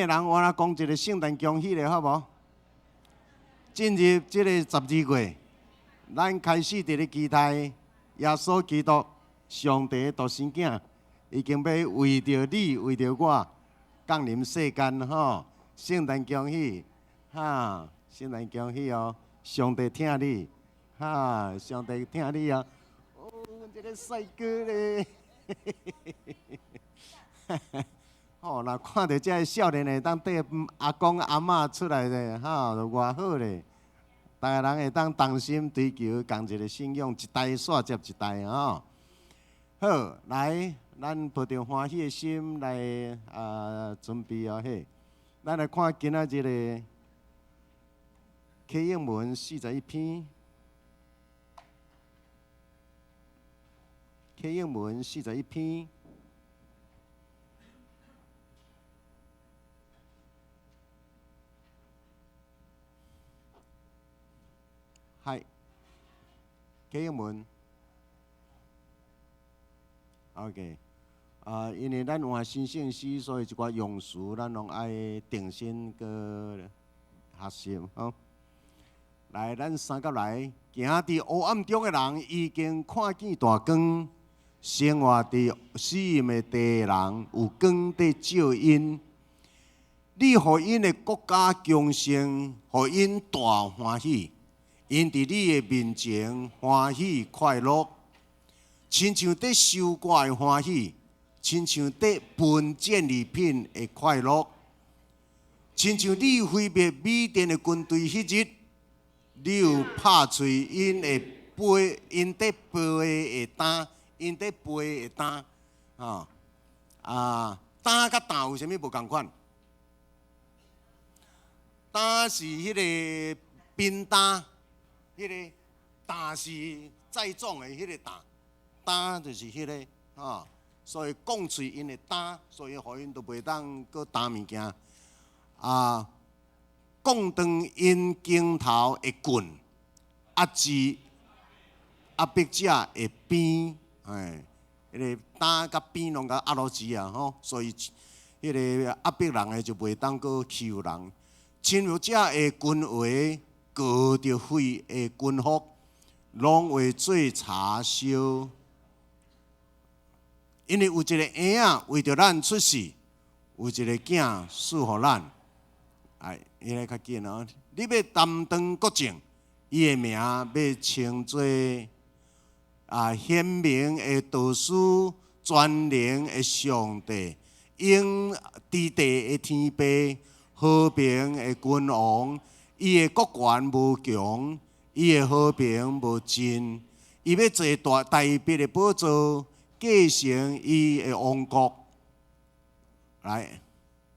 人，我來講一个聖誕恭喜咧，好無？進入這个12月，咱開始佇咧期待耶穌基督上帝的獨生囝，已經欲為著你、為著我降臨世間吼。聖誕恭喜，哈！聖誕恭喜哦！上帝疼你，哈！上帝疼你哦！哦，這个帥哥咧！吼，若看著這个少年會當綴阿公阿嬤出來咧，吼，就偌好咧！逐个人會當同心追求仝一个信仰，一代煞接一代吼。好，來，咱抱著歡喜的心來啊準備哦嘿。咱來看今仔日的啟應文41篇，啟應文四十一篇。係，啟應文，OK，啊，因為咱換新聖詩，所以一寡用詞咱攏愛定心閣學習吼。來，咱三甲來，行佇黑暗中的人已經看見大光，生活佇死蔭的地的人有光佇照𪜶。你予𪜶的國家強盛，予𪜶大歡喜。𪜶佇你的面前歡喜快樂，親像得收割的歡喜，親像得分戰利品的快樂，親像你毀滅米甸的軍隊彼日，你有拍碎𪜶的背，𪜶得背的擔，𪜶得背的擔，吼啊，擔佮擔有啥物無仝款？擔是彼个扁擔。彼个擔是載重的彼个擔，擔就是彼个吼，所以講碎𪜶的擔，所以予𪜶都袂當閣擔物件。啊，摃斷𪜶肩頭的棍，壓制壓迫者的鞭，嘿，彼个擔佮鞭攏共壓落去啊吼，所以彼个壓迫人的就袂當閣欺負人，侵入者的軍威。割著血的軍服，攏會做柴燒。因為有一个嬰仔為著咱出世，有一个囝賜予咱。哎，伊來較緊哦。你欲擔當國政，伊的名欲稱做啊顯明的導師，全能的上帝，永佇地的天父，和平的君王。伊的國權無窮，伊的和平無盡，伊欲坐大大衛的寶座，繼承伊的王國。來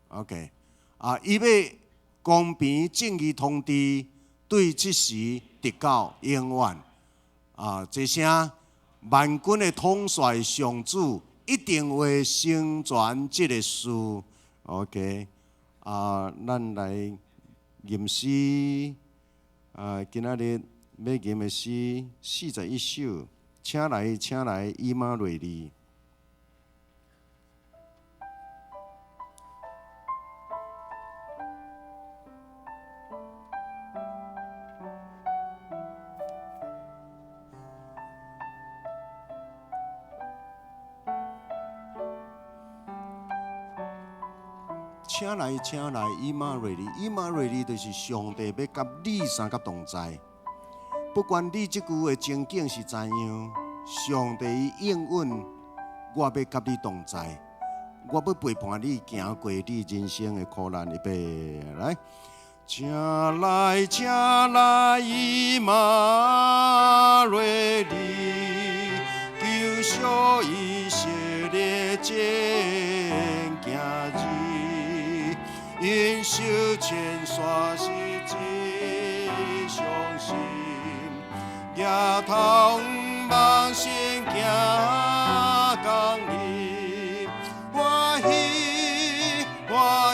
，OK，啊，伊欲公平正義統治，對這時直到永遠。啊，這聲萬軍的統帥上主一定會成全這个事。OK，啊，咱來。吟詩啊，今仔日欲吟的詩41首，請來，請來，以馬內利。請來，請來，以馬內利，以馬內利就是上帝欲佮你相佮同在。不管你這久的情景是怎樣，上帝應允我欲佮你同在，我欲陪伴你行過你人生的苦難。預備來，請來，請來，以馬內利，救贖以色列真行兒。𪜶手牽手是真相信，舉頭望神行公義，歡喜歡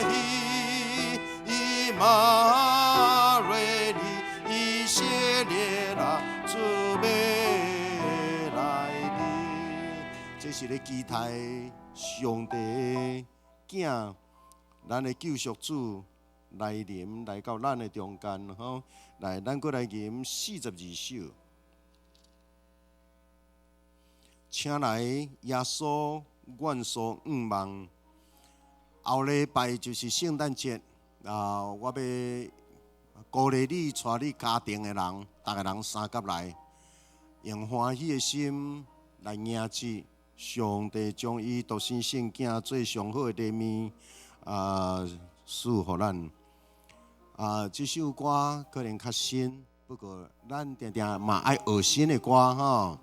喜，以馬內利，以色列人主欲來臨。這是咧期待上帝的囝。咱的救贖主來臨來到咱的中間吼。來，咱閣來吟42首。請來耶穌，阮所向望。後禮拜就是聖誕節啊！我欲鼓勵你，帶你家庭的人，逐个人相佮來，用歡喜的心來迎接上帝，將伊獨生聖囝做上好的禮物啊，賜予咱。啊，這首歌可能較新，不過咱定定嘛愛學新的歌吼。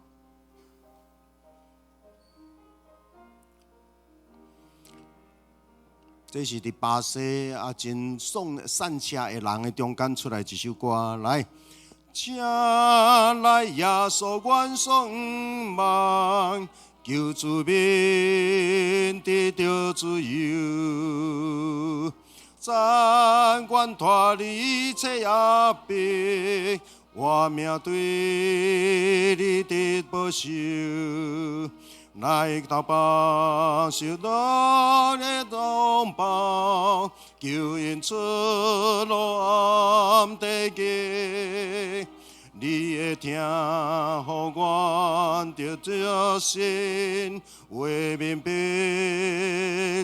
這是佇巴西啊，真送散車的人的中間出來一首歌，來，請來耶穌，阮所向望，求子民得著自由，但願脫離一切壓迫，活命對你得保守。來投放受咱的同胞，救𪜶出路暗地獄。你的疼，予阮得著新，為明白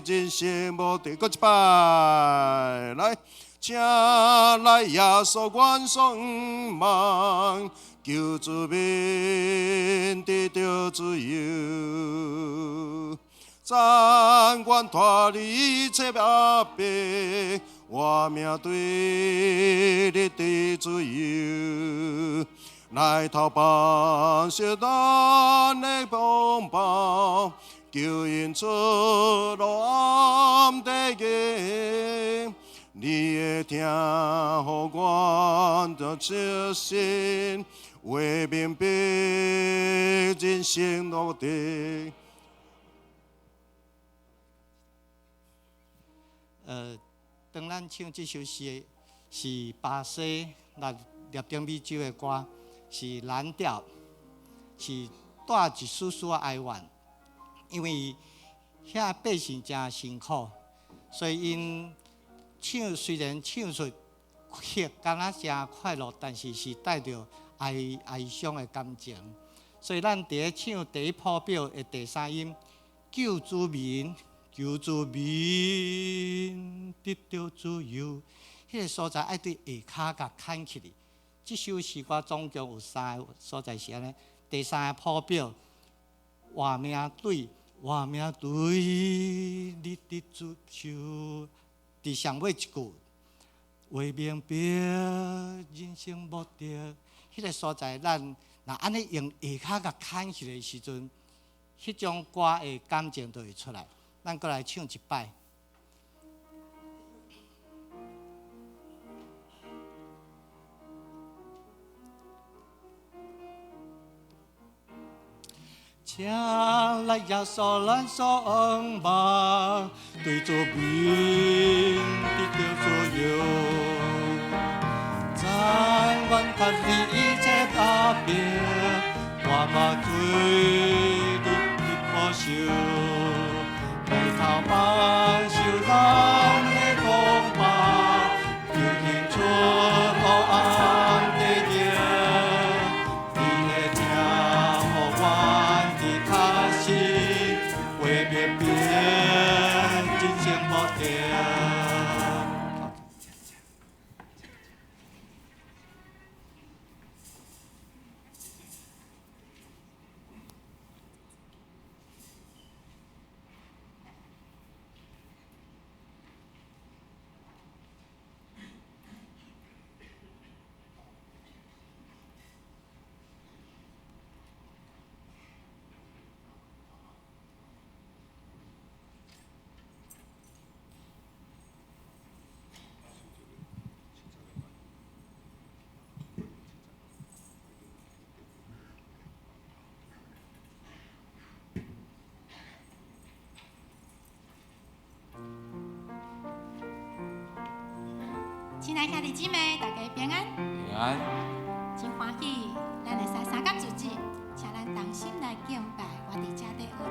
人生目的。閣一擺，來，請來耶穌，阮所向望。求子民得著自由，但願脫離一切壓迫，活命對你得自由，來投放受咱的同胞，救𪜶出路暗地獄。你的疼，予阮得著新。為明白人生目的。當咱唱這首詩，是巴西拉丁美洲的歌，是藍調，是帶一絲絲哀怨，因為遐百姓誠辛苦，所以𪜶唱雖然唱出曲敢若誠快樂，但是是帶著哀傷的感情。所以咱佇咧唱第一譜表的第三音，救主民，求子民得著自由，彼個所在愛對下跤共牽起來。這首詩歌總共有三个所在是按呢。第三个譜表，活命對，活命對，你得自由。佇上尾一句，為明白人生目的，彼個所在，咱若按呢用下跤共牽起來的時陣，彼種歌的感情就會出來。咱閣來唱一擺。請來耶穌，咱所向望，對主民得著自由，但願脫離一切壓迫，活命對你得保守，來投放受咱的同胞，救𪜶出黑暗地獄。你的疼予阮得較新，為明白人生目的。親愛兄弟姊妹，大家平安。平安。真歡喜，咱會使相佮聚集，請咱同心來敬拜我佇這底呵咾。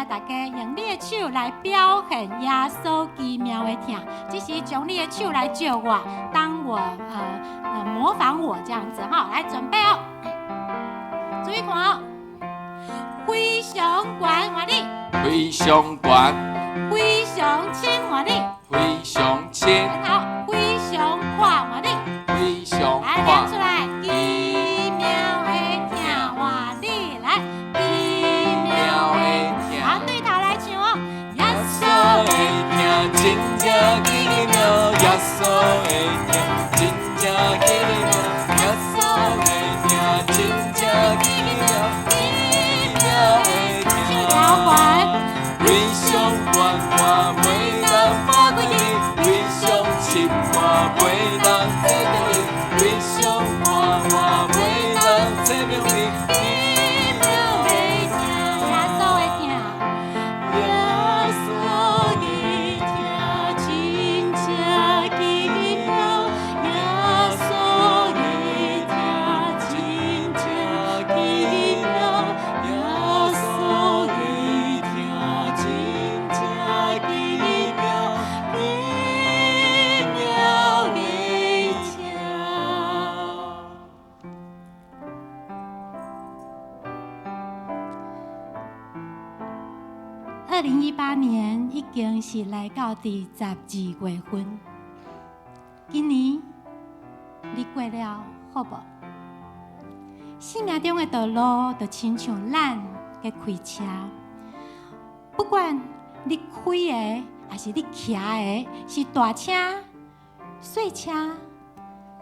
請大家用你的手來表現耶穌奇妙的疼。這時將你的手來借我，當我模仿我這樣子哈，來準備哦，注意看哦，非常懸，換你，非常懸，非常深，換你，非常深，很好，非常闊，換你，非常來亮出來，奇妙的疼，換你來，奇妙的疼，好，對頭來唱哦，耶穌的疼真正奇妙，耶穌的疼真正奇妙，耶穌的疼真正奇妙，奇妙的疼。非常懸，我袂當放開伊；非常深，我袂當測量伊；非常闊，我袂當測量伊。奇妙的疼，耶穌的疼，耶穌的疼真正奇妙，耶穌的疼真正奇妙，耶穌的疼真正奇妙，奇妙的疼。2018年已經是來到第12月份，今年你過了好無？生命中的道路就親像咱在開車，不管你開的還是你騎的，是大車、細車、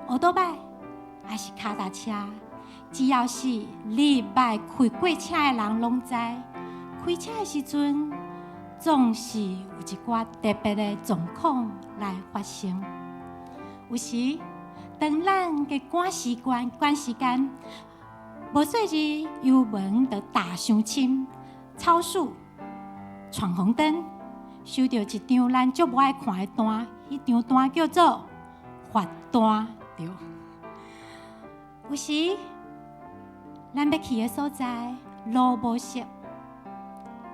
歐多擺，還是跤踏車，只要是你捌開過車的人，攏知，開車的時陣，總是有一寡特別的狀況來發生。有時，當咱嘅趕時間、趕時間，無細膩油門就踏傷深，超速、闖紅燈，收著一張咱足無愛看的單，彼張單叫做罰單，對。有時，咱欲去的所在路無熟，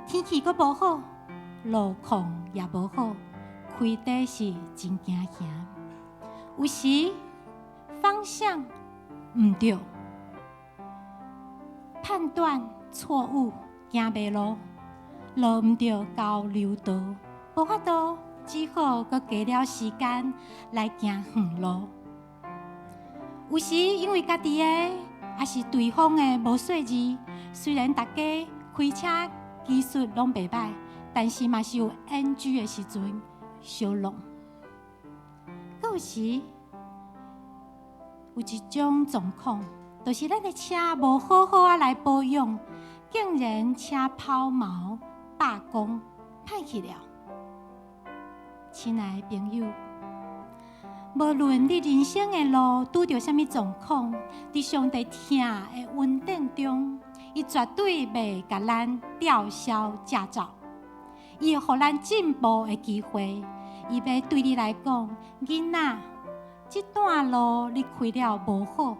天氣閣無好，路況也無好，開車是真驚險。有時方向毋對，判斷錯誤，行迷路，落毋著交流道，無法度，只好閣加了時間來行遠路。有時因為家己的，抑是對方的無細膩，雖然大家開車技術攏袂䆀，但是嘛是有 NG 的時陣，相挵。閣有時有一種狀況，就是咱的車無好好仔來保養，竟然車拋錨、罷工、歹去了。親愛的朋友，無論你人生的路拄著啥物狀況，佇上帝疼的恩典中，伊絕對袂共咱吊銷駕照，伊會予咱進步的機會。伊欲對你來講，囡仔，這段路你開了無好，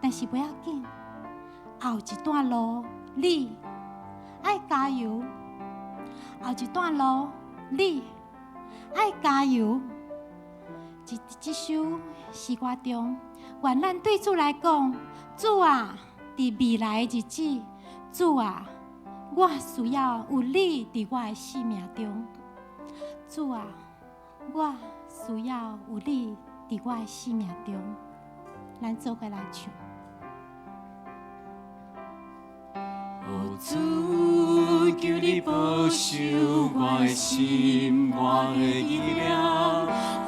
但是不要緊，後一段路你愛加油，後一段路你愛加油。這首詩歌中，願咱對主來講，主啊，佇未來的日子，主啊，我需要有你佇我的生命中。主啊，我需要有你佇我的生命中。咱做伙來唱。哦，主，求你保守我的心，我的意念，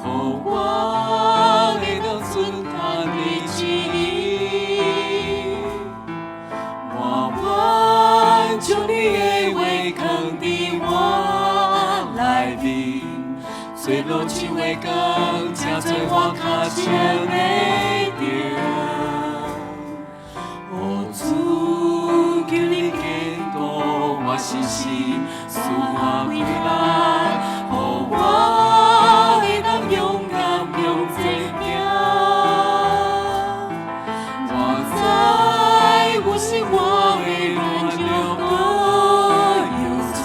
予我會當遵行你旨意。我願將你的話藏佇我內面，做路上的光，正做我跤前的燈。哦，主，求你堅固我信心，賜我氣力，予我會當勇敢向前行。我知有時我會軟弱，閣有錯，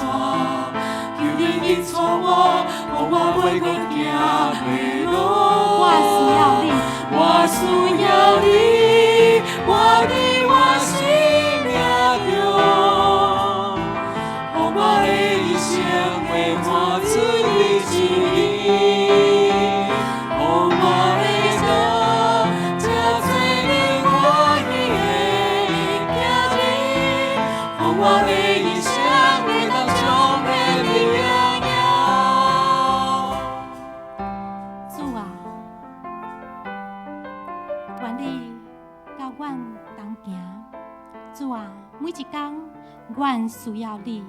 願你佮阮同行。主啊，每一工，阮需要你，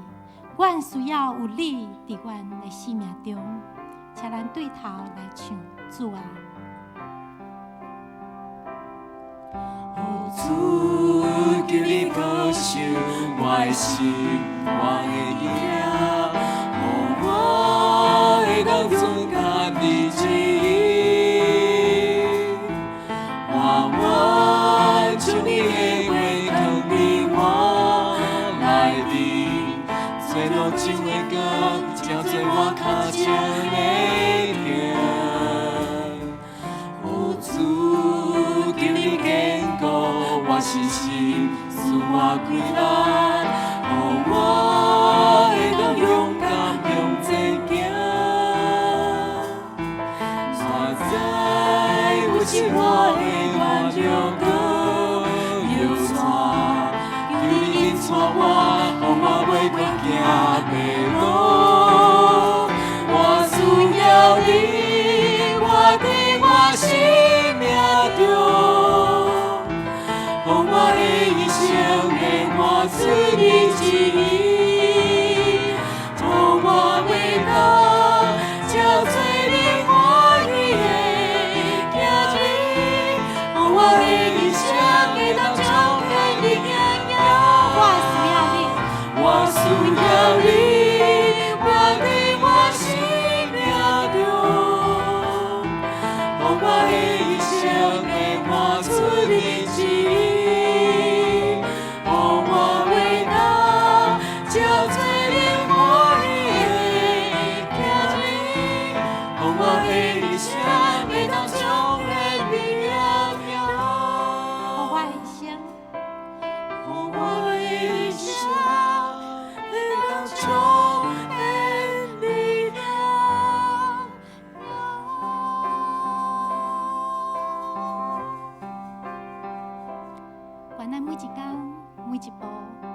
阮需要有你佇阮的生命中。請咱對頭來唱，主啊。哦，主，求你保守我的心，我的行，予我會當遵行你旨意，活我將你的話藏佇我內面，做路上的光，照做我跤前的燈。哦，主，求你堅固我信心，賜我氣力，予我會當勇敢向前行。煞知有時我會沿著路搖掣，求你引帶我，予我袂閣行迷路。我需要你，活佇我生命中，予我的一生會活出你旨意，予我袂當照做你歡喜的行為，予我的一生會當彰顯你榮耀。我需要你，我需要你，活佇我生命中，予我的一生會活出你旨意，予我袂當照做你歡喜的行為，予我的一生會當彰顯你榮耀。予我的一生，予我的一生會當彰顯你榮耀。願咱每一工、每一步，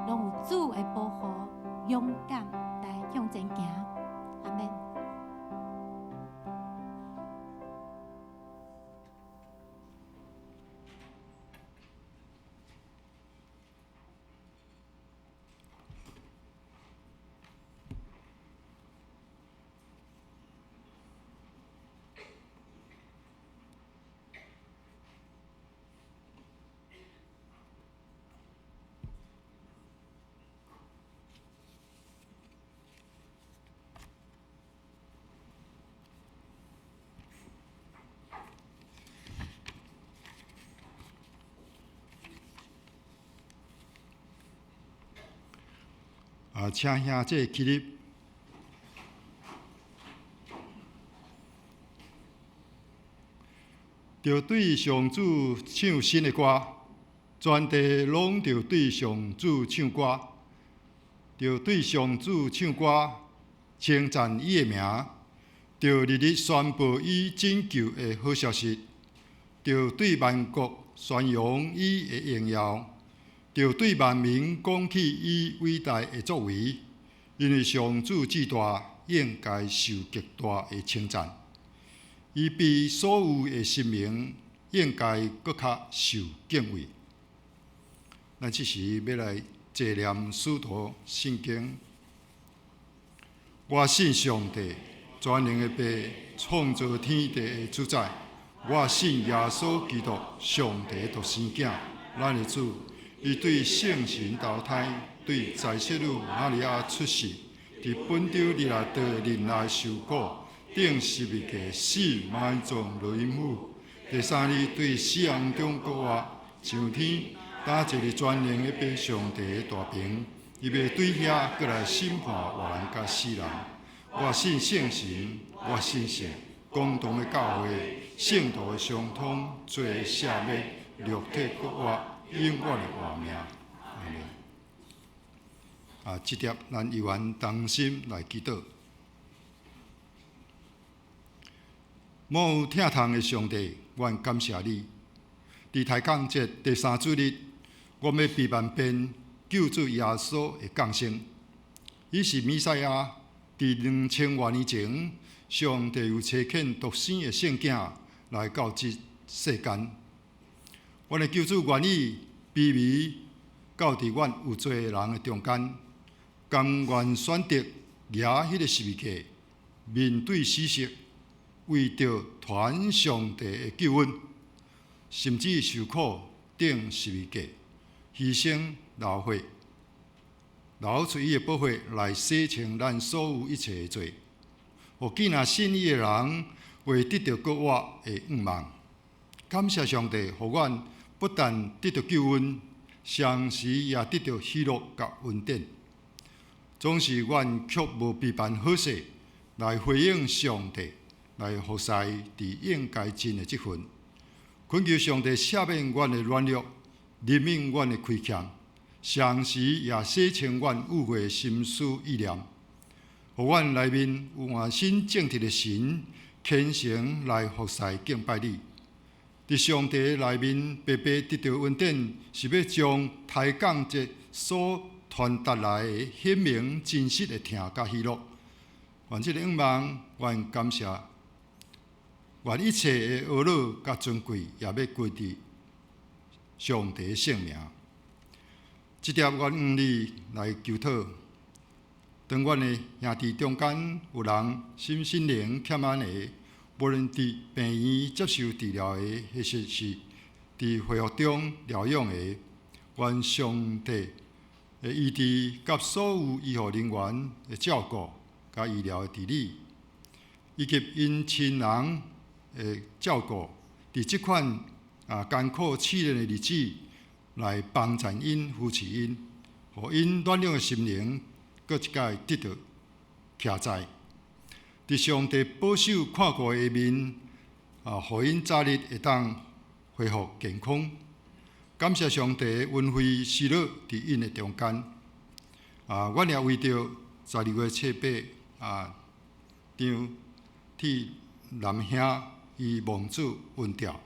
攏有主的保護，勇敢來向前行。阿們。啊，請兄弟起立，著對上主唱新的歌，全地攏著對上主唱歌，著對上主唱歌，稱讚伊的名，著日日宣布伊拯救的好消息，著對萬國宣揚伊的榮耀。著對萬民講起伊偉大的作為，因為上主至大，應該受極大的稱讚。伊比所有的神明應該閣較受敬畏。咱這時欲來濟念使徒信經。我信上帝，全能的父，創造天地的主宰。我信耶穌基督，上帝獨生囝，咱的主。伊對聖神投胎，對在聖女瑪利亞出世，佇本丟彼拉多忍耐受苦，釘十字架死埋葬落陰府。第三日對死人中復活，上天，擔坐佇全能的父上帝的大爿，伊欲對遐閣來審判活人佮死人。我信聖神，我信聖公同的教會，聖徒的相通，罪赦免，肉體復活。永遠的活命，阿們。啊，這帖咱猶原同心來祈禱。無疼痛的上帝，阮感謝你。佇抬槓節第三主日，我欲備萬遍救主耶穌的降生。伊是彌賽亞，佇2000外年前，上帝有差遣獨生的聖囝來到這世間。阮的救主願意卑微到佇阮有罪的人的中間，甘願選擇舉彼个十字架，面對死色，為著傳上帝的救恩，甚至受苦釘十字架，犧牲流血，流出伊的寶血來洗清咱所有一切的罪，予見若信伊的人會得著閣活的向望。感謝上帝，予阮不但得著救恩，同時也得著喜樂佮恩典。總是阮卻無備辦好勢來回應上帝，來服侍佇應該盡的職分。懇求上帝赦免阮的軟弱，憐憫阮的虧欠，同時也洗清阮污穢的心思意念，予阮內面有換新正直的神，虔誠來服侍敬拜你。佇上帝內面白白得著恩典，是欲將抬槓節所傳達來的顯明真實的疼佮喜樂。願這个向望，願感謝，願一切的呵咾佮尊貴，也欲歸佇上帝聖名。這帖阮向你來求討，當阮的兄弟中間有人身心靈欠安的，無論佇病院接受治療的，或者是佇恢復中療養的，願上帝的醫治佮所有醫護人員的照顧佮醫療的治理，以及𪜶親人的照顧，佇這款艱苦試煉的日子，來幫贊𪜶、扶持𪜶，予𪜶軟弱的心靈閣一擺得著徛在。佇上帝保守看顧的面，予𪜶早日會當恢復健康。感謝上帝恩惠喜樂佇𪜶的中間。阮也為著12月七八張鐵南兄伊望主恩召，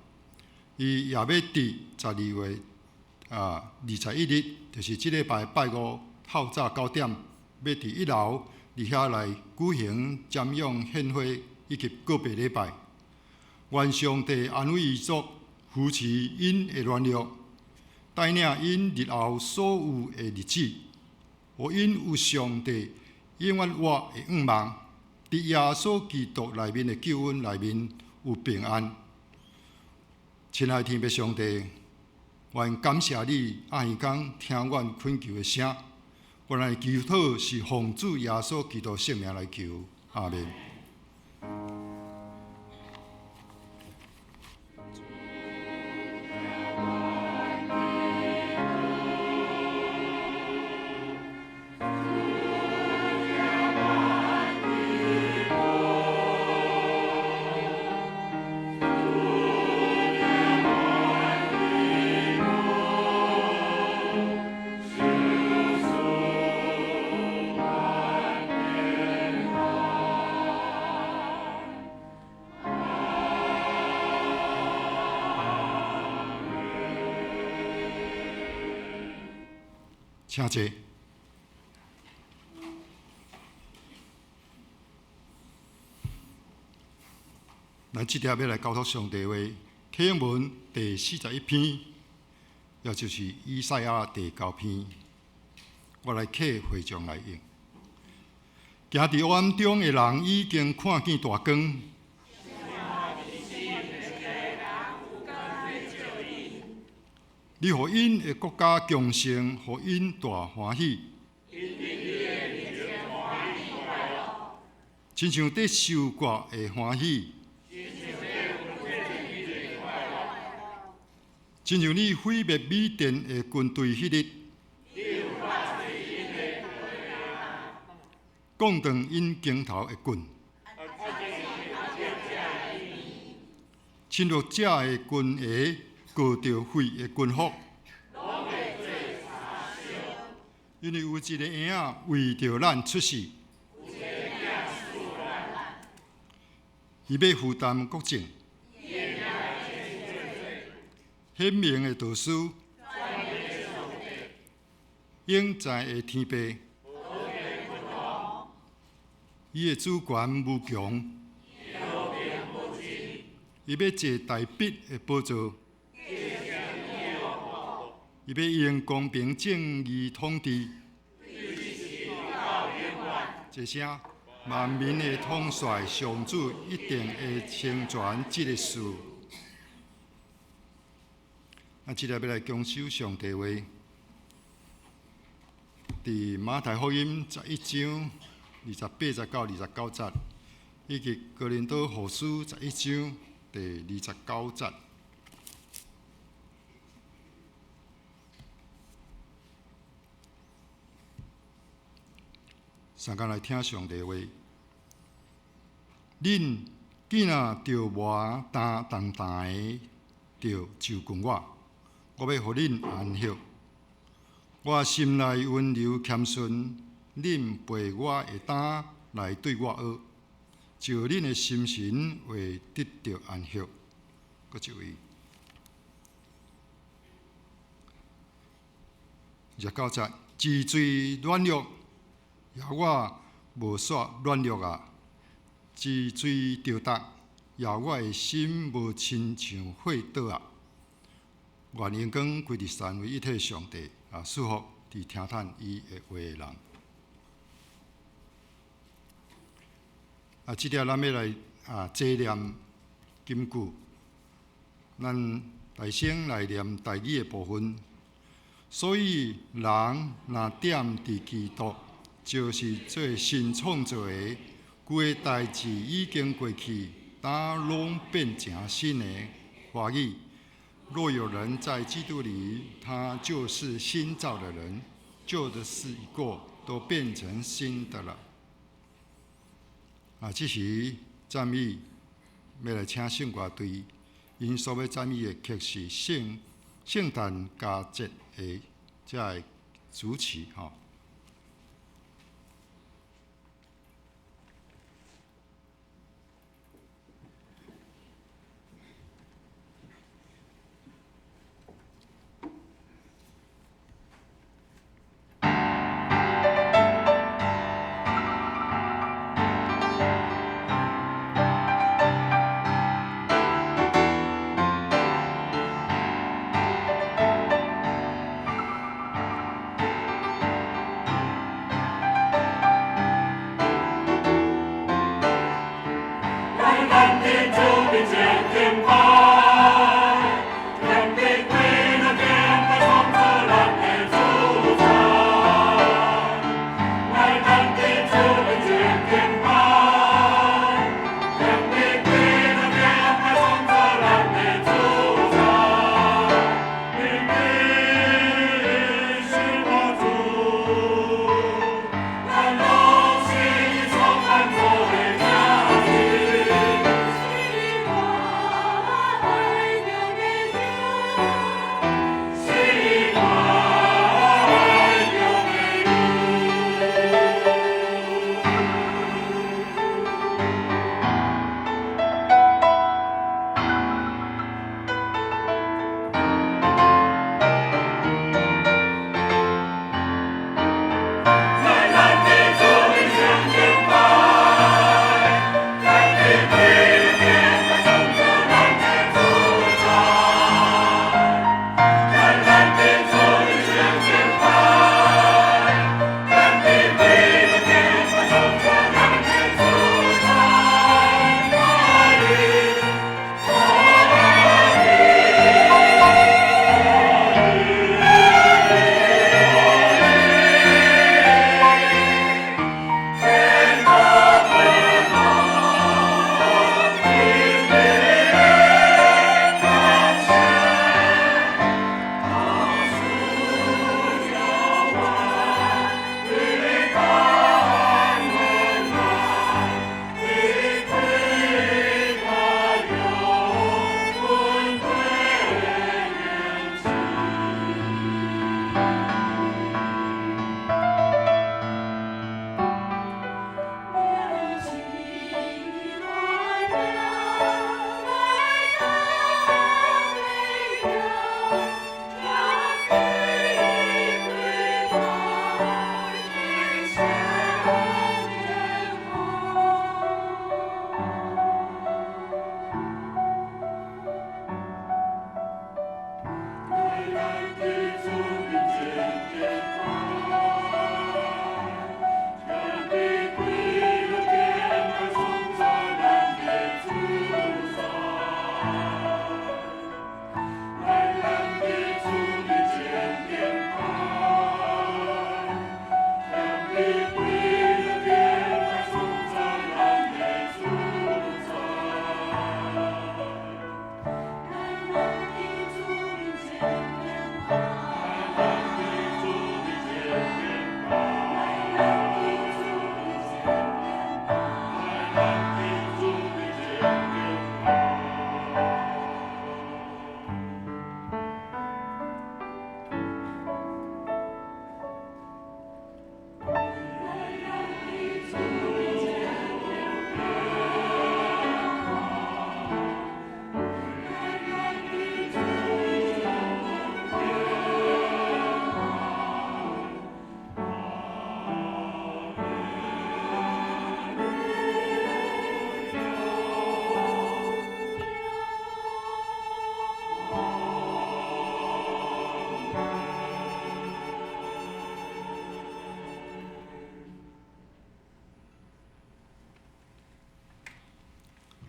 伊也欲佇12月21日，就是這禮拜拜五透早9點，欲佇一樓佇遐來舉行瞻仰獻花以及告別禮拜。願上帝安慰遺族，扶持𪜶的軟弱，帶領𪜶日後所有的日子，予𪜶有上帝永遠活的向望，佇耶穌基督內面的救恩內面有平安。親愛天父上帝，願感謝你暗暝間聽阮懇求的聲，阮的祈禱是奉主耶穌基督聖名來求，阿們。請坐。咱這帖欲來交託上帝話，啟應文第41篇，也就是以賽亞第9篇，我來客會眾來應。行佇黑暗中的人已經看見大光。你予𪜶的國家強盛，予𪜶大歡喜。親像佇收割的歡喜。親像你毀滅米甸的軍隊彼日，降斷𪜶肩頭的棍，侵略者的軍鞋過著血的軍服，因為有一个嬰仔為著咱出世，伊欲負擔國政，顯明的導師，永在的天父，伊的主權無窮，伊欲坐大衛的寶座。伊欲用公平正義統治。這聲，萬民的統帥上主一定會成全這个事。啊，這个欲來供守上帝話，佇馬太福音11章28節到29節，以及哥林多後書11章第29節。相共來聽上帝話，恁囝若著磨擔重擔的，著就近我，我欲予恁安息。我心內溫柔謙遜，恁背我的擔來對我學，照恁的心神會得著安息。閣一位，29節，治罪軟弱。抑我無煞軟弱啊！治罪著毒，抑我的心無親像火桌啊！願榮光歸佇三位一體上帝啊！賜福佇聽趁伊的話的人。啊，這粒咱欲來啊，齊念金句。咱大聲來念台語的部分。所以人若踮佇基督，就是做新創造的，舊的代誌已經過去，呾攏變成新的。華語：若有人在基督裡，他就是新造的人，舊的事已過，都變成新的了。啊，這時讚美欲來請聖樂隊，𪜶所欲讚美的曲是聖聖誕佳節的這个主題吼。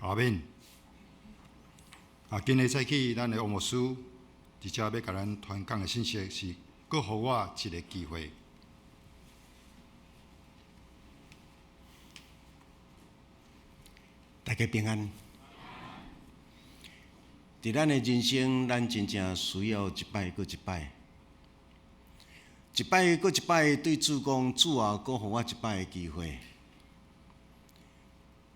阿們。啊，今日早起，咱的王牧師佇遮欲共咱傳講的信息是，閣予我一个機會。大家平安。佇咱的人生，咱真正需要一擺閣一擺，一擺閣一擺對主講：主啊，閣予我一擺的機會。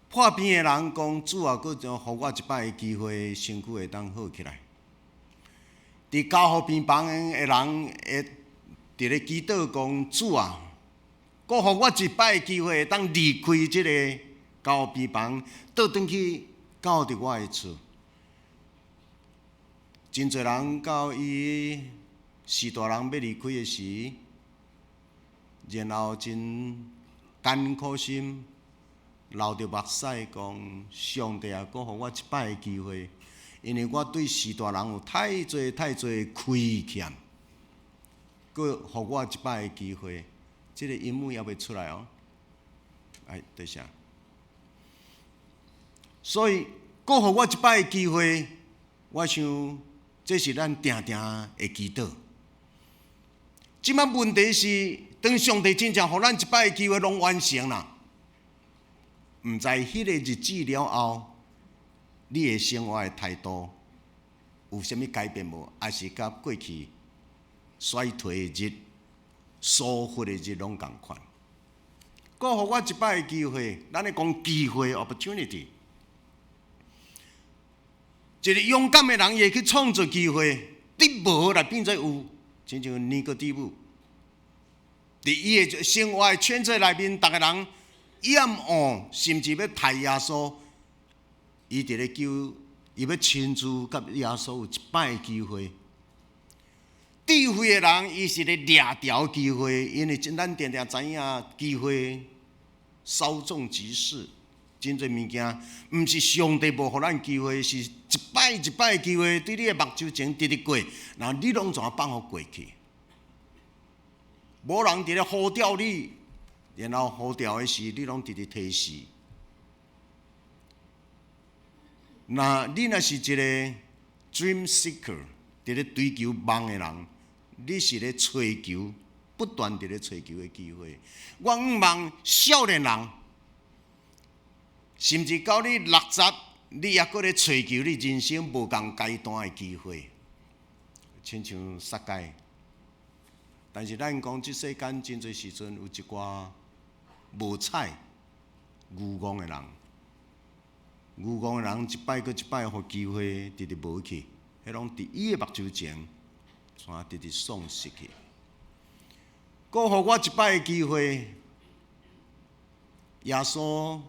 破病的人講：主啊，閣予我一擺的機會，身軀會當好起來。佇加護病房的人會佇咧祈禱講：主啊，閣予我一擺的機會，會當離開這个加護病房，倒轉去到佇我的厝。真濟人到伊序大人欲離開的時，然後真艱苦心流著目屎講：上帝啊，閣予我一擺的機會，因為我對序大人有太濟太濟虧欠，閣予我一擺的機會。這个音樂猶未出來哦，哎，多謝。所以，閣予我一擺的機會，我想。這是咱定定的祈禱。這擺問題是，當上帝真正予咱一擺的機會，攏完成啦。毋知彼个日子了後，你的生活的態度有啥物改變無？抑是佮過去衰退的日、疏忽的日攏仝款？閣予我一擺的機會，咱咧講機會（opportunity）。一个勇敢的人，伊會去創造機會，佇無來變做有，親像尼哥底母。佇伊的生活的圈子內面，逐个人厭惡，甚至欲刣耶穌。伊佇咧求，伊欲親自佮耶穌有一擺的機會。智慧的人，伊是咧掠牢機會，因為咱定定知影機會稍縱即逝。真濟物件，毋是上帝無予咱機會，是一擺一擺的機會，佇你的目睭前直直過，然後你攏怎放予過去？無人佇咧呼召你，然後呼召的時，你攏直直推辭。若你若是一个 dream seeker，佇咧追求夢的人，你是咧揣求，不斷佇咧揣求的機會。我向望少年人。甚至到你六十，你猶閣咧揣求你人生無仝階段的機會，親像撒該。但是咱講這世間真濟時陣有一寡無彩、愚戇的人，愚戇的人一擺閣一擺予機會，直直無去，彼攏佇伊的目睭前，煞直直喪失去。閣予我一擺的機會，耶穌。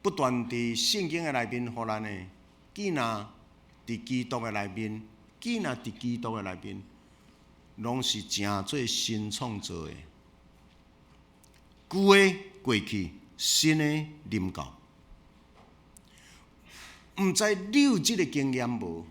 不斷佇聖經的內面，予咱的囝仔佇基督的內面，囝仔佇基督的內面，攏是成做新創造的。舊的過去，新的臨到。毋知你有這个經驗無？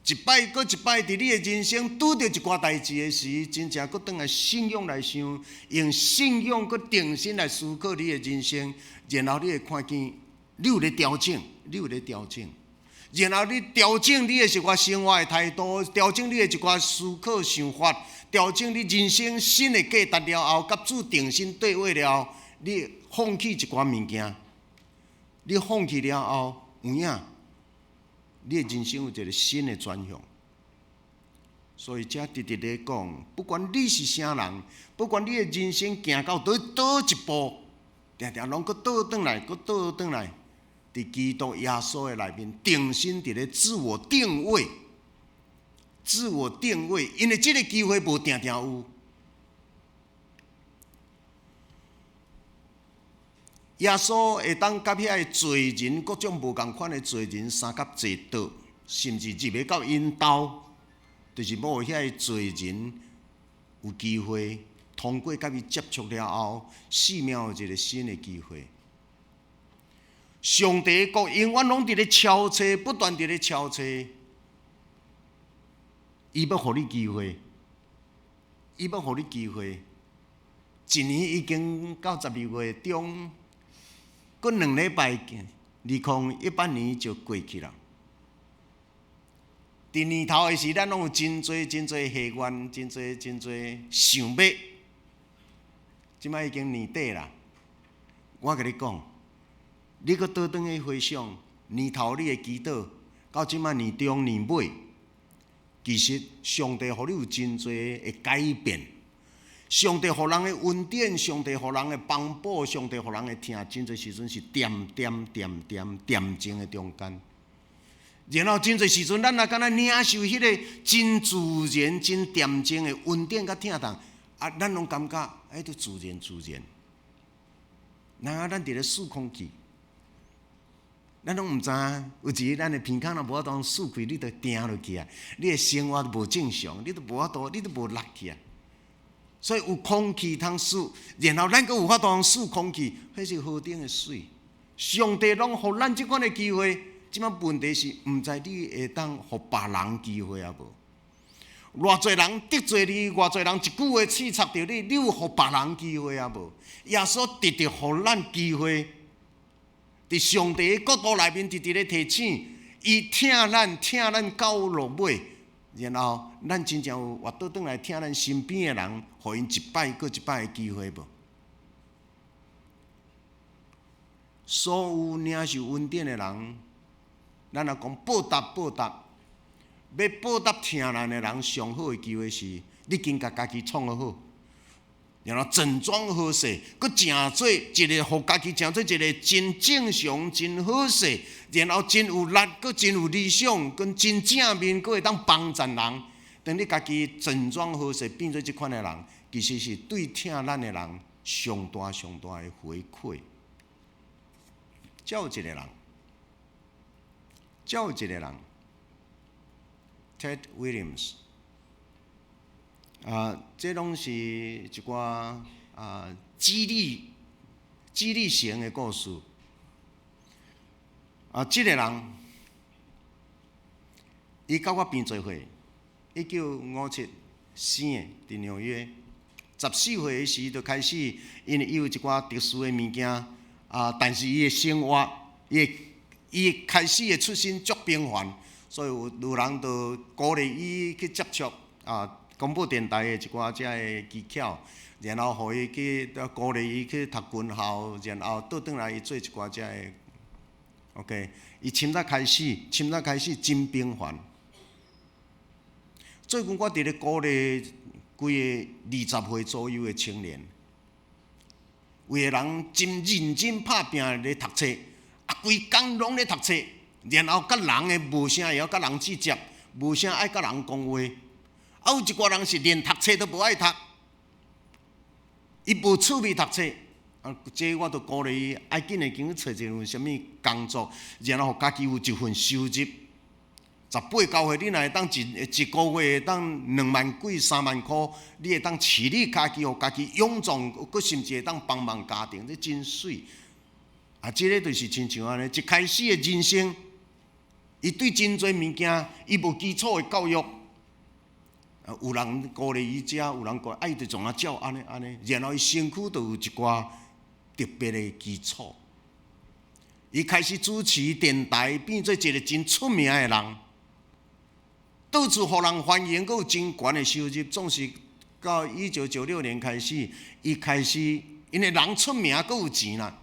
一擺閣一擺，佇你的人生拄著一寡代誌的時，真正閣轉來信仰來想，用信仰閣定心來思考你的人生，然後你會看見你有咧調整，你有咧調整，然後你調整你的一寡生活的態度，調整你的一寡思考想法，調整你人生新的價值了後，佮主定心對話了後，你放棄一寡物件，你放棄了後，有影。你的人生有一个新的轉向，所以遮直直咧講，不管你是啥人，不管你的人生行到佗佗一步，定定攏閣倒轉來，閣倒轉來，佇基督耶穌的內面，定心佇咧自我定位，自我定位，因為這个機會無定定有。耶穌會當佮遐个罪人，各種無仝款的罪人相佮坐桌，甚至入去到𪜶兜，就是欲予遐个罪人有機會通過佮伊接觸了後，生命有一个新的機會。上帝的國永遠攏佇咧敲掣，不斷佇咧敲掣，伊欲予你機會，伊欲予你機會。一年已經到12月中。閣2禮拜，2018年就過去啦。佇年頭的時，咱攏有真濟真濟希願，真濟真濟想欲。這擺已經年底啦，我共你講，你閣倒轉去回想年頭你的祈禱，到這擺年中年尾，其實上帝予你有真濟的改變。上帝予人的恩典，上帝予人的幫補，上帝予人的疼，真濟時陣是恬恬恬恬恬靜的中間。然後真濟時陣，咱若敢若領受彼个真自然、真恬靜的恩典佮疼痛，啊，咱攏感覺彼都自然自然。然後咱佇咧吸空氣，咱攏毋知影，有一日咱的鼻孔若無法度吸開，你就定落去啊！你的生活無正常，你都無法度，你都無力去啊！所以有空氣通吸，然後咱閣有法度吸空氣，彼是何等的媠！上帝攏予咱這款的機會。這擺問題是，毋知你會當予別人機會抑無？偌濟人得罪你，偌濟人一句話刺插著你，你有予別人機會抑無？耶穌直直予咱機會，佇上帝的國度內面，直直咧提醒，伊疼咱，疼咱到落尾，然後咱真正有活倒轉來疼咱身邊的人，予𪜶一擺閣一擺的機會無？所有領受恩典的人，咱若講報答報答，欲報答疼咱的人，上好的機會是，你先共家己創好，然後整裝好勢，閣成做一个，予家己成做一个真正常、真好勢，然後真有力，閣真有理想，閣真正面，閣會當幫贊人。當你家己整裝好勢，變做這款的人，其實是對疼咱的人上大上大的回饋。才有一个人。才有一个人，Ted Williams，啊，這攏是一寡啊激勵激勵型的故事。啊，這个人，伊佮我平做伙，1957生的，佇紐約，14歲的時就開始，因為伊有一寡特殊的物件，啊，但是伊的生活，伊的伊開始的出身足平凡，所以有有人就鼓勵伊去接觸啊廣播電臺的一寡遮个技巧，然後予伊去鼓勵伊去讀軍校，然後倒轉來伊做一寡遮个 OK。伊深早開始，深早開始真平凡。最近我佇咧鼓勵幾个20歲左右的青年，有的人真認真拍拚咧讀冊。啊，規工攏咧讀冊，然後佮人的無啥會曉佮人接觸，無啥愛佮人講話。啊，有一寡人是連讀冊都無愛讀，伊無趣味讀冊。啊，這我就鼓勵伊愛緊的緊去揣一份啥物工作，然後予家己有一份收入。18、9歲，你若會當一一個月會當2萬幾、3萬箍，你會當飼你家己，予家己勇壯，閣甚至會當幫忙家庭，這真媠。啊，這个就是親像按呢，一開始的人生，伊對真濟物件，伊無基礎的教育，啊，有人鼓勵伊食，有人鼓勵，啊，伊就創啊照按呢按呢，然後伊身軀就有一寡特別的基礎。伊開始主持電台，變做一个真出名的人，到處予人歡迎，閣有真懸的收入。總是到1996年開始，伊開始因為人出名，閣有錢啦。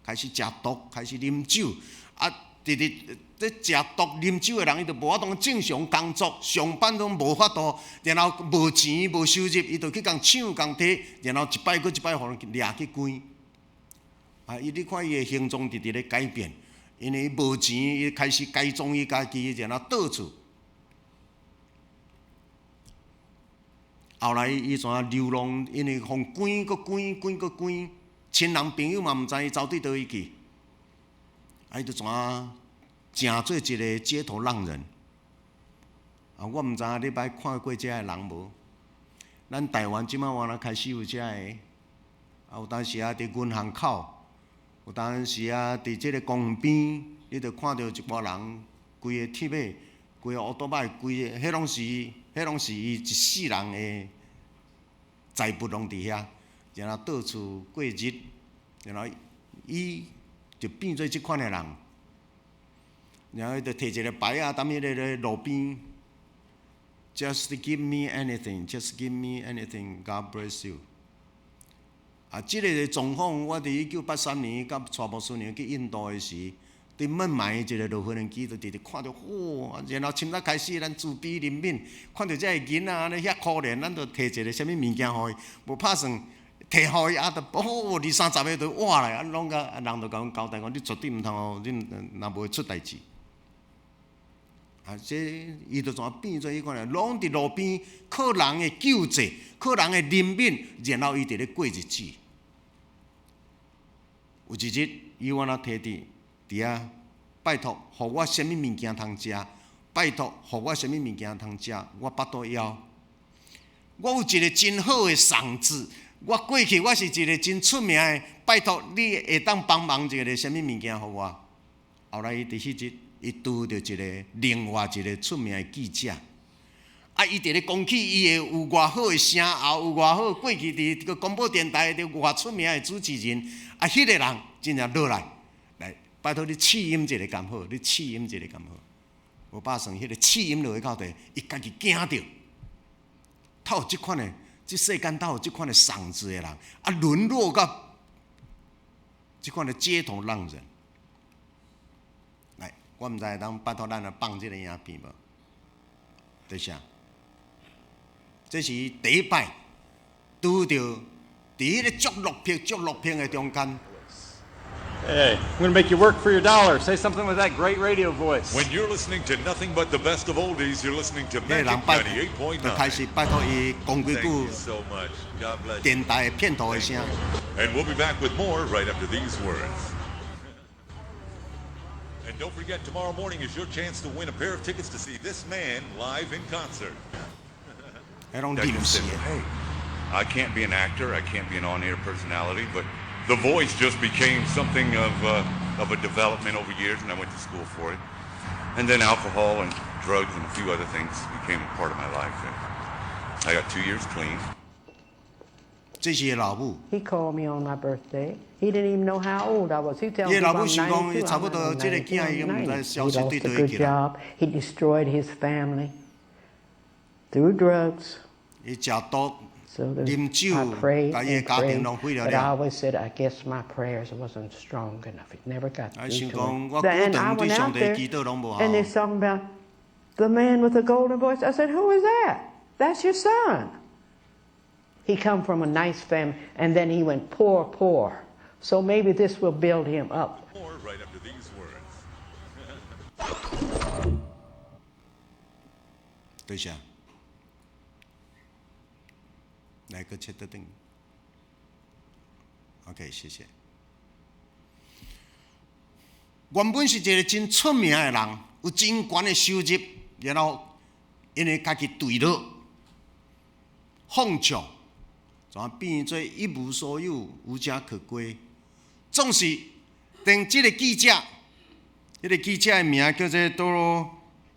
開始食毒，開始啉酒，啊，直直咧食毒啉酒的人，伊就無法度正常工作，上班攏無法度，然後無錢無收入，伊就去共搶共提，然後一擺閣一擺予人掠去關。啊，伊你看伊的形狀直直咧改變，因為伊無錢，伊開始改裝伊家己，然後到處。後來伊怎流浪？因為予關閣關，關閣關。親人朋友嘛毋知伊走佇佗位去，啊，伊就怎啊，成做一个街頭浪人。啊，我毋知影你捌看過遮个人無？咱台灣這擺原來開始有遮个，啊，有當時啊，佇銀行口，有當時啊，佇這个公園邊，你就看著一寡人，規个鐵馬，規个烏多擺，規个，彼攏是，彼攏是伊一世人的財物攏佇遐。然後到處過日，然後伊就變做這款的人。然後伊就提一個牌仔，踮彼个咧路邊，Just give me anything, just give me anything, God bless you。啊，這个狀況，我佇1983年佮蔡牧師娘去印度的時，佇孟買一個落無人機，就直直看著，哇！然後凊彩開始，咱慈悲憐憫，看著這个囡仔按呢遐可憐，咱就提一个啥物物件予伊，無拍算提予伊，啊，就哦，二三十个就倚來，啊，攏共人就共阮交代講，你絕對毋通哦，你若無會出代誌。啊，這伊就怎變做彼款咧？攏佇路邊靠人的救濟，靠人的憐憫，然後伊佇咧過日子。有一日，伊往那提佇佇遐拜託，予我啥物物件通食？拜託，予我啥物物件通食？我腹肚枵。我有一個真好的嗓子，我過去我是一個真出名的，拜託你會當幫忙一个啥物物件予我？後來伊佇彼日，伊拄著一个另外一個出名的記者，啊，伊佇咧講起伊的有偌好的聲喉，有偌好過去佇個廣播電台的偌出名的主持人，啊，彼個人真正落來，來拜託你試音一下敢好？你試音一下敢好？無拍算，彼個試音落去到底，伊家己驚著，透這款的，這世間透有這款的嗓子的人，啊，淪落到這款的街頭浪人。來，我毋知會當拜託咱來放這個影片無？對啥？這是第一擺拄著佇彼个足落魄、足落魄的中間。 Hey, I'm going to make you work for your dollar. Say something with that great radio voice. When you're listening to nothing but the best of oldies, you're listening to 彼个 Magic 人拜就開始拜託伊講幾句電台的片頭的聲。 And we'll be back with more right after these words. And don't forget, tomorrow morning is your chance to win a pair of tickets to see this man live in concert. 彼攏臨時的。 Hey, I can't be an actor, I can't be an on-air personality, but the voice just became something of a development over years, and I went to school for it. And then alcohol and drugs and a few other things became a part of my life. And I got 2 years clean. 這是伊老母。 He called me on my birthday. He didn't even know how old I was. He tell 伊老母想講，差不多這個囝已經毋知消息對佗去啦。 He destroyed his family through drugs. 伊食毒。啉酒，共伊的家庭攏毀了了。 But I always said, I guess my prayers wasn't strong enough. It never got through to him. 我久長對上帝祈禱攏無效。 And they're talking about the man with the golden voice. I said, "Who is that?" "That's your son. He come from a nice family, and then he went poor, poor. So maybe this will build him up." More right after these words. 對啥？來個切得燈。OK，謝謝。原本是一個真出名的人，有真懸的收入，然後因為家己墜落、放縱，怎變做一無所有、無家可歸。總是當這個記者，彼個記者的名叫做 Doro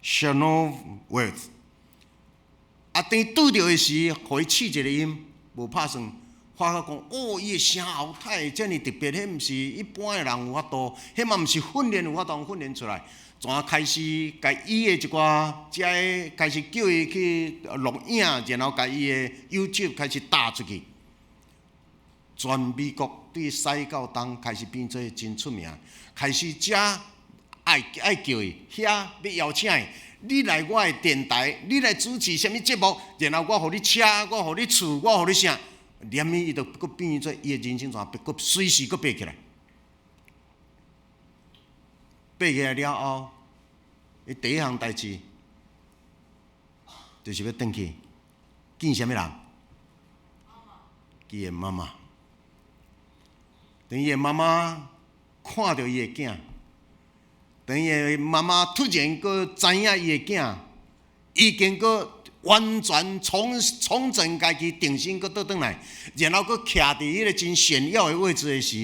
Chenoweth。啊，當拄著的時，予伊試一個音，無拍算，發覺講，哦，伊的聲喉太遮爾特別，彼毋是一般的人有法度，彼嘛毋是訓練有法度訓練出來。怎開始共伊的一寡遮个開始叫伊去錄影，然後共伊的 YouTube 開始打出去，全美國對西到東開始變做真出名，開始遮愛愛叫伊，遐欲邀請伊。你來我的電台，你來主持啥物節目，然後我予你車，我予你厝，我予你啥，連伊就閣變做伊的人生怎閣隨時閣爬起來，爬起來了後，伊第一項代誌就是欲轉去見啥物人？伊的媽媽。當伊的媽媽看著伊的囝。當伊的媽媽突然閣知影伊的囝，已經閣完全重重整家己，重新閣倒轉來，然後閣徛佇彼個真顯要的位置的時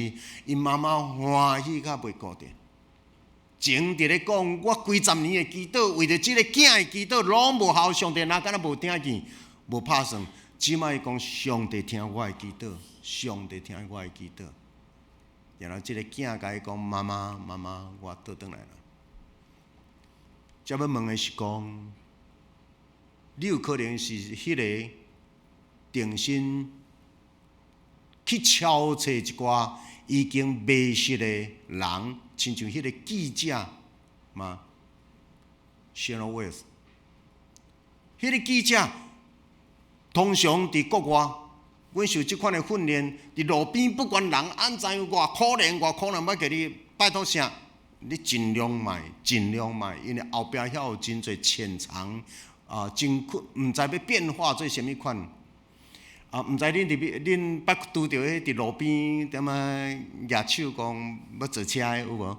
，𪜶媽媽歡喜甲袂顧得。前佇咧講，我幾十年的祈禱，為著這個囝的祈禱，攏無效，上帝若敢若無聽見，無拍算。這擺伊講，上帝聽我的祈禱，上帝聽我的祈禱。然後這个囝共伊講：媽媽，媽媽，我倒轉來啦。這欲問的是講，你有可能是彼个重新去敲揣一寡已經迷失的人，親像彼个記者嘛，Sharon Wells，彼个記者通常佇國外，阮受這款的訓練，佇路邊不管人按怎樣偌可憐，偌可能欲共你拜託啥，你盡量莫，盡量莫，因為後壁遐有真濟潛藏啊，真困，毋知欲變化做啥物款。啊，毋知恁佇恁捌拄著彼佇路邊踮仔舉手講欲坐車的有無？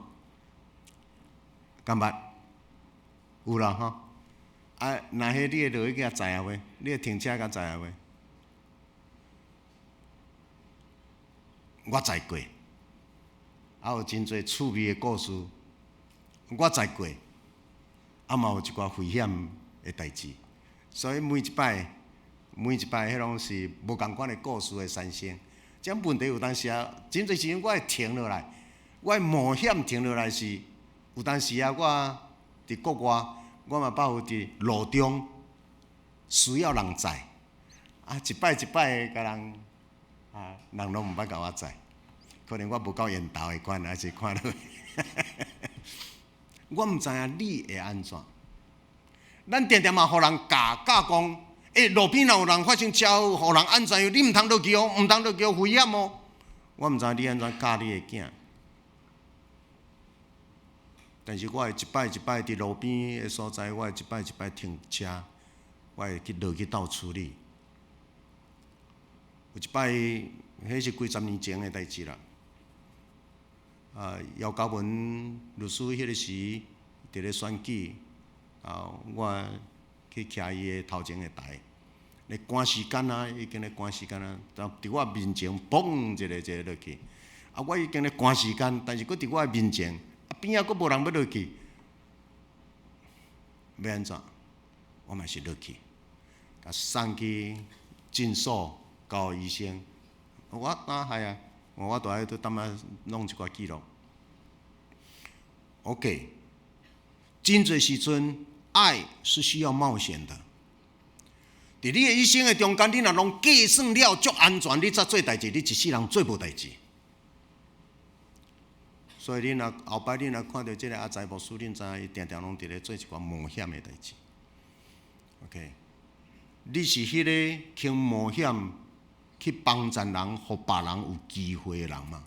敢捌？有啦吼。啊，若彼你會落去共載啊袂？你會停車共載啊袂？我載過，啊有真濟趣味的故事，我載過，啊嘛有一寡危險的代誌，所以每一擺。每一擺彼攏是無仝款的故事的產生。這問題有當時啊，真濟時陣我會停落來，我會冒險停落來是，有當時啊，我佇國外，我嘛捌有佇路中需要人載，啊，一擺一擺共人，啊，人攏毋捌共我載，可能我無夠緣投的款，還是看落，我毋知影你會按怎。咱定定嘛予人教教講。欸，路邊若有人發生車禍，予人按怎樣？你毋通落去哦，毋通落去哦，危險哦！我毋知你按怎教你的囝，但是我會一擺一擺佇路邊的所在，我會一擺一擺停車，我會去落去鬥處理。有一擺，彼是幾十年前的代誌啦。啊，姚嘉文律師彼个時佇咧選舉，啊，我去徛伊的頭前的台，咧趕時間啊，已經咧趕時間啊，就佇我面前嘣一个一个落去，啊，我已經咧趕時間，但是閣佇我的面前，啊邊仔閣無人欲落去，欲按怎？我嘛是落去，共送去診所交予醫生。我哪係啊？我都愛佇踮遐弄一寡記錄。OK，真濟時陣。愛是需要冒險的。佇你的一生的中間，你若攏計算了足安全，你才做代誌，你一世人做無代誌。所以恁若後擺恁若看著這个阿財牧師，恁知影伊定定攏佇咧做一寡冒險的代誌。OK，你是彼个肯冒險去幫助人，予別人有機會的人嗎？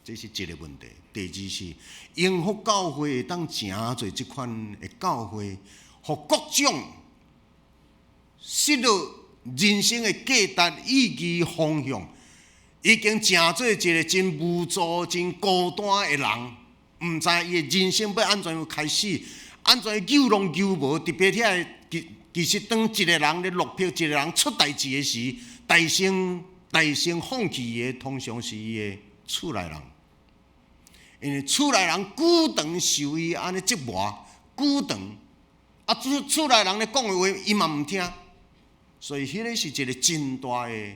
這是一个問題。第二是，榮福教會會當成做這款的教會，予各種失落人生的價值、意義、方向，已經成做一个真無助、真孤單的人，毋知伊的人生欲按怎樣開始，按怎樣救攏救無。特別遐其其實當一个人咧落魄，一个人出代誌的時，大先大先放棄伊的，通常是伊的厝內人。因為厝內人久長受伊按呢折磨，久長啊，厝厝內人咧講的話，伊嘛毋聽，所以彼个是一个真大的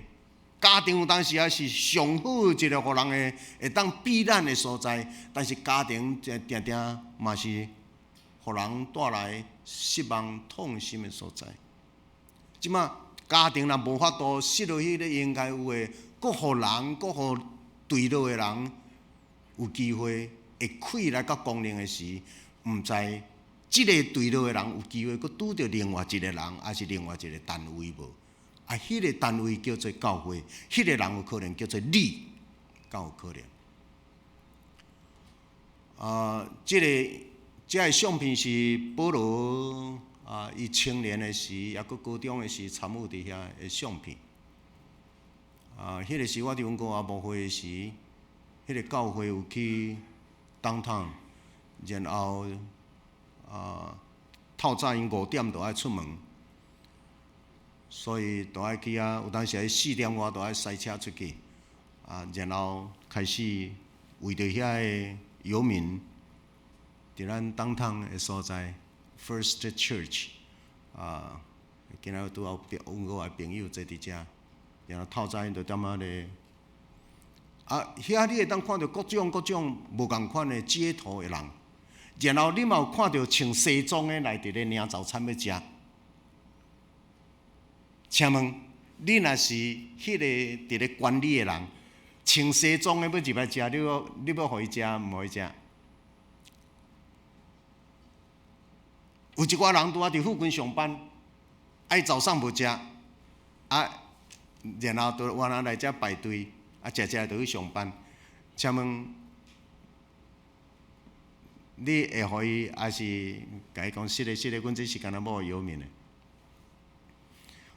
家庭，有當時啊是上好一个予人會會當避難的所在，但是家庭定定嘛是予人帶來失望、痛心的所在。這馬家庭若無法度失落彼个應該有的，閣予人，閣予墜落的人。有機會會開來較光明的時，毋知這個墜落的人有機會閣拄著另外一個人，抑是另外一個單位無？啊，彼個單位叫做教會，彼個人有可能叫做你，敢有可能？啊，這个這个相片是保羅啊，伊青年的時，抑閣高中的時參與佇遐的相片。啊，彼个時我佇溫哥華牧會的時。彼个教會有去 downtown，然後啊，透早𪜶五點就愛出門，所以就愛去遐。有當時愛四點外就愛駛車出去，啊，然後開始為著遐个遊民，佇咱 downtown 的所在 First Church，啊，今仔拄好溫哥華朋友坐佇遮，然後透早𪜶就踮遐咧。啊，遐你會當看著各種各種無仝款的街頭的人，然後你嘛有看著穿西裝的來佇咧領早餐欲食。請問你若是彼個佇咧管理的人，穿西裝的欲入來食，你欲予伊食，毋予伊食？有一寡人拄仔佇附近上班，啊伊早上無食，啊，然後就原來來遮排隊，啊，食食就去上班。請問你會予伊，抑是共伊講是的，是的，阮這是干焦無遊民的。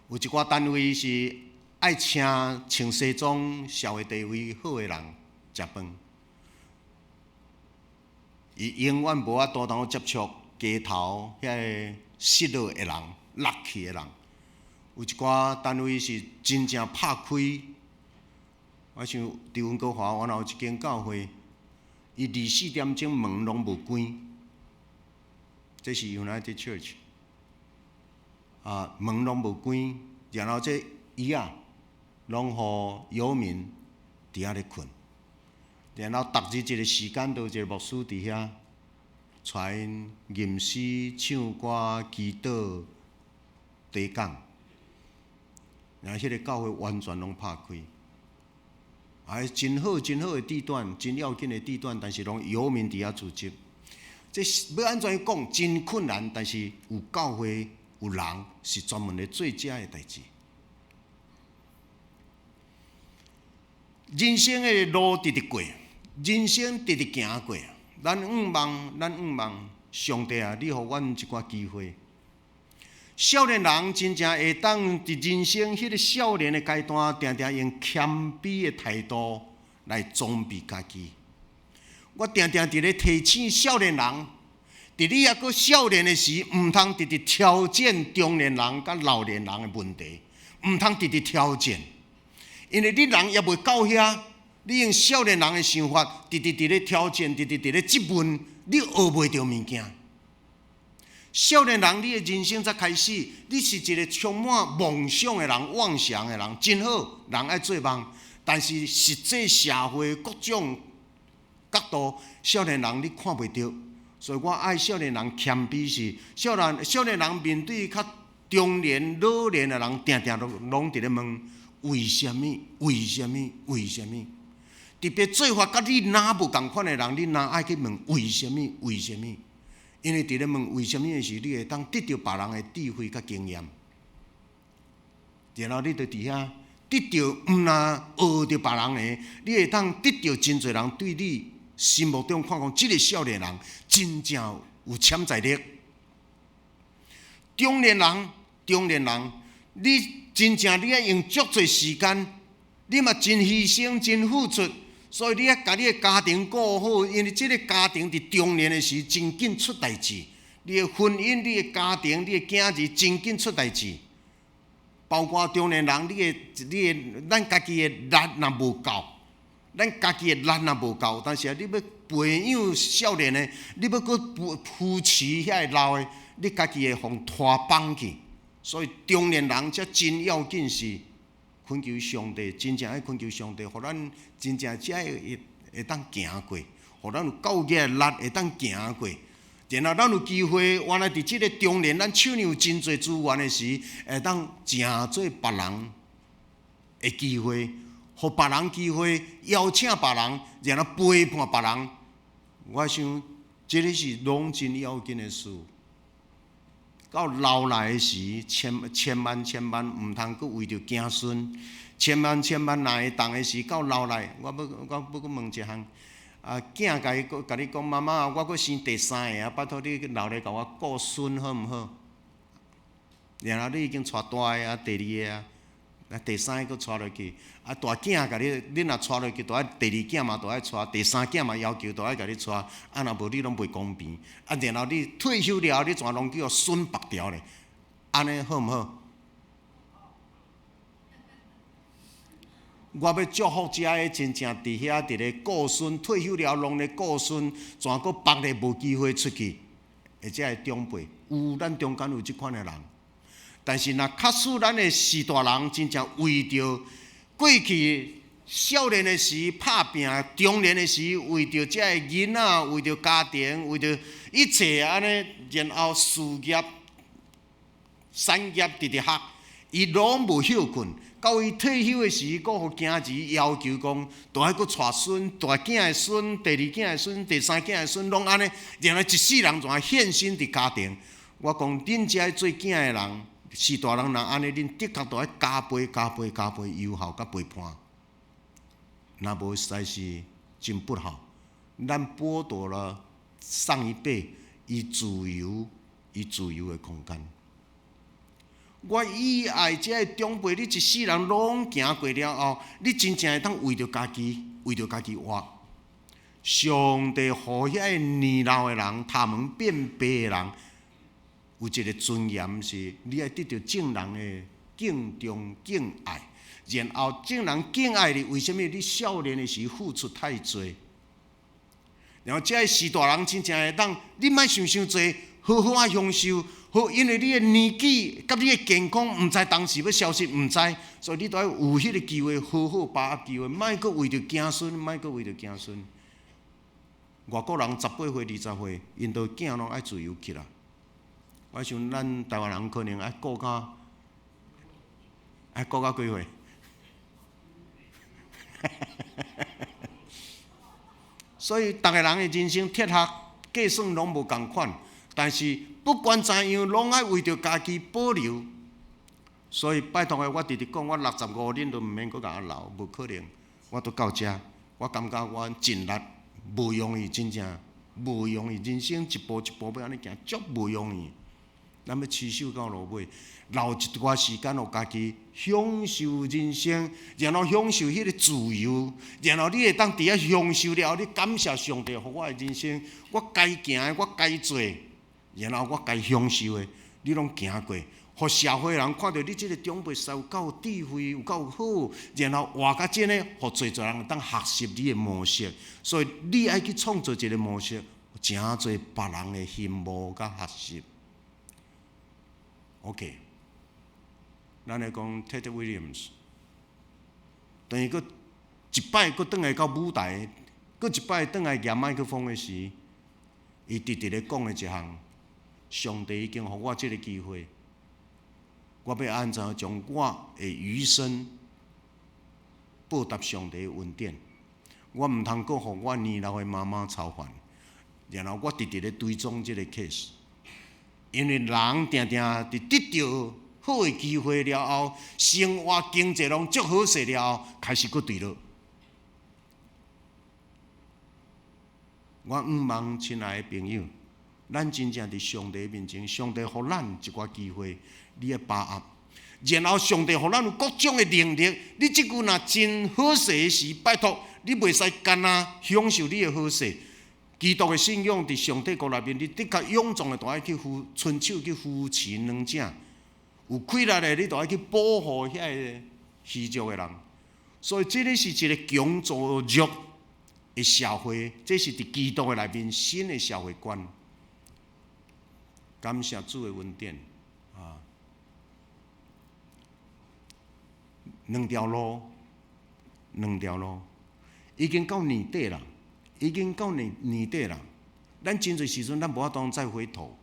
有一寡單位是愛請穿西裝、社會地位好的人食飯，伊永遠無法度通接觸街頭遐个失落的人、落去的人。有一寡單位是真正拍開，我想佇溫哥華，原來有一間教會，伊24點鐘門攏無關，這是 United Church。啊，門攏無關，然後這椅仔攏予遊民佇遐咧睏，然後逐日一個時間，都有一個牧師佇遐帶𪜶吟詩、唱歌、祈禱、地講，然後彼個教會完全攏拍開，啊，真好真好的地段，真要緊的地段，但是攏遊民佇遐組織，這欲按怎講真困難，但是有教會。有人是專門咧做這个代誌。人生的路直直過，人生直直行過。咱向望，咱向望，上帝啊，你予阮一寡機會。少年人真正會當佇人生彼个少年的階段，定定用謙卑的態度來裝備家己。我定定佇咧提醒少年人。佇你猶閣少年的時，毋通直直挑戰中年人佮老年人的問題，毋通直直挑戰，因為你人猶未到遐，你用少年人的想法，直直佇咧挑戰，直直佇咧質問，你學袂著物件。少年人，你的人生才開始，你是一個充滿夢想的人、妄想的人，真好，人愛做夢，但是實際社會各種角度，少年人你看袂著。所以我愛少年人謙卑是少年少年人面對較中年、老年的人，定定攏攏佇咧問為啥物？為啥物？為啥物？特別做法佮你若無仝款的人，你若愛去問為啥物？為啥物？因為佇咧問為啥物的時，你會當得著別人的智慧佮經驗，然後你就佇遐得著毋若學著別人的，你會當得著真濟人對你。心目中看講，這个少年人真正有潛在力。中年人，中年人，你真正你愛用足濟時間，你嘛真犧牲、真付出，所以你愛共你的家庭顧好，因為這个家庭佇中年的時真緊出代誌，你的婚姻、你的家庭、你的囝兒真緊出代誌。包括中年人，你的、你的，咱家己的力若無夠。咱家己的力若無夠，但是啊，你欲培養少年的，你欲閣扶持遐个老的，你家己會予拖綁去。所以中年人才真要緊是懇求上帝，真正愛懇求上帝，予咱真正才會會會當行過，予咱有夠額的力會當行過。然後咱有機會，原來佇這个中年，咱手裡有真濟資源的時，會當成做別人的機會。予別人機會，邀請別人，然後陪伴別人。我想，這个是攏真要緊的事。到老來的時，千千萬千萬毋通閣為著子孫，千萬千萬若會當的時，到老來，我欲我欲閣問一項，啊，囝共伊共你講，媽媽，我閣生第三个啊，拜託你留咧共我顧孫好毋好？然後你已經娶大个啊，第二个啊。啊，第三个閣娶落去，啊，大囝共你，你若娶落去，著愛第二囝嘛，著愛娶，第三囝嘛要求著愛共你娶，啊，若無你攏袂公平。啊，然後你退休了後，你全攏叫孫縛牢咧，按呢好毋好？我欲祝福遮个真正佇遐佇咧顧孫，退休了攏咧顧孫，全閣縛咧無機會出去，的遮个長輩，有咱中間有這款的人。但是，若假使咱的序大人真正為著過去少年的時拍拚，中年的時為著這个囡仔，為著家庭，為著一切按呢，然後事業、產業直直學，伊攏無歇睏。到伊退休的時，閣予囝兒要求講，都愛閣帶孫，大囝的孫、第二囝的孫、第三囝的孫，攏按呢，然後一世人怎獻身佇家庭。我講，恁這做囝的人，是大人若按呢，恁的確都愛加倍、加倍、加倍友好佮陪伴。若無實在是真不好。咱剝奪了上一輩伊自由、伊自由的空間。我以愛這个長輩，你一世人攏行過了後，你真正會當為著家己，為著家己活。上帝予遐个年老的人，頭毛變白的人，有一個尊嚴，是你愛得著眾人的敬重敬愛。然後眾人敬愛你，為啥物你少年的時付出太濟？然後這个序大人真正會當，你莫想傷濟，好好仔享受。好，因為你的年紀佮你的健康，毋知當時欲消失，毋知，所以你都愛有彼个機會，好好把握機會，莫閣為著子孫，莫閣為著子孫。外國人18歲、20歲，𪜶都囝攏愛自由去啦。我想咱台灣人可能愛顧到，愛顧到幾歲？所以，逐个人的人生哲學計算攏無仝款，但是不管怎樣，攏愛為著家己保留。所以拜託的，我直直講，我65，恁都毋免閣共我留，無可能。我都到遮，我感覺我盡力，無容易，真正無容易。人生一步一步欲按呢行，足無容易。咱欲持守到落尾，留一寡時間予家己享受人生，然後享受彼个自由，然後你會當佇遐享受了後，你感謝上帝予我的人生，我該行的，我該做，然後我該享受的，你攏行過，予社會人看著你這个長輩實有夠智慧，有夠好，然後活甲這呢，予濟濟人會當學習你的模式。所以你愛去創造一个模式，誠濟別人的羨慕佮學習。OK，咱來講 Ted Williams，當伊閣一擺閣轉來到舞台，閣一擺轉來舉麥克風的時，伊直直咧講的一項，上帝已經予我這个機會，我欲按怎將我的餘生報答上帝的恩典，我毋通閣予我年老的媽媽操煩，然後我直直咧追蹤這个 case。因為人定定佇得著好的機會了後，生活經濟攏足好勢了後，開始閣墜落。我向望親愛的朋友，咱真正佇上帝面前，上帝予咱一寡機會，你愛把握。然後上帝予咱有各種的能力，你這久若真好勢的時，拜託你袂使干焦享受你的好勢。基督的信仰佇上帝國內面，你的確勇壯的，都愛去扶，伸手去扶持軟者；有氣力的，你都愛去保護遐个虛弱的人。所以，這个是一個強助弱的社會，這是佇基督的內面新的社會觀。感謝主的恩典啊！兩條路，兩條路，已經到年底啦。已經到年年底啦，咱真濟時陣，咱無法度再回頭，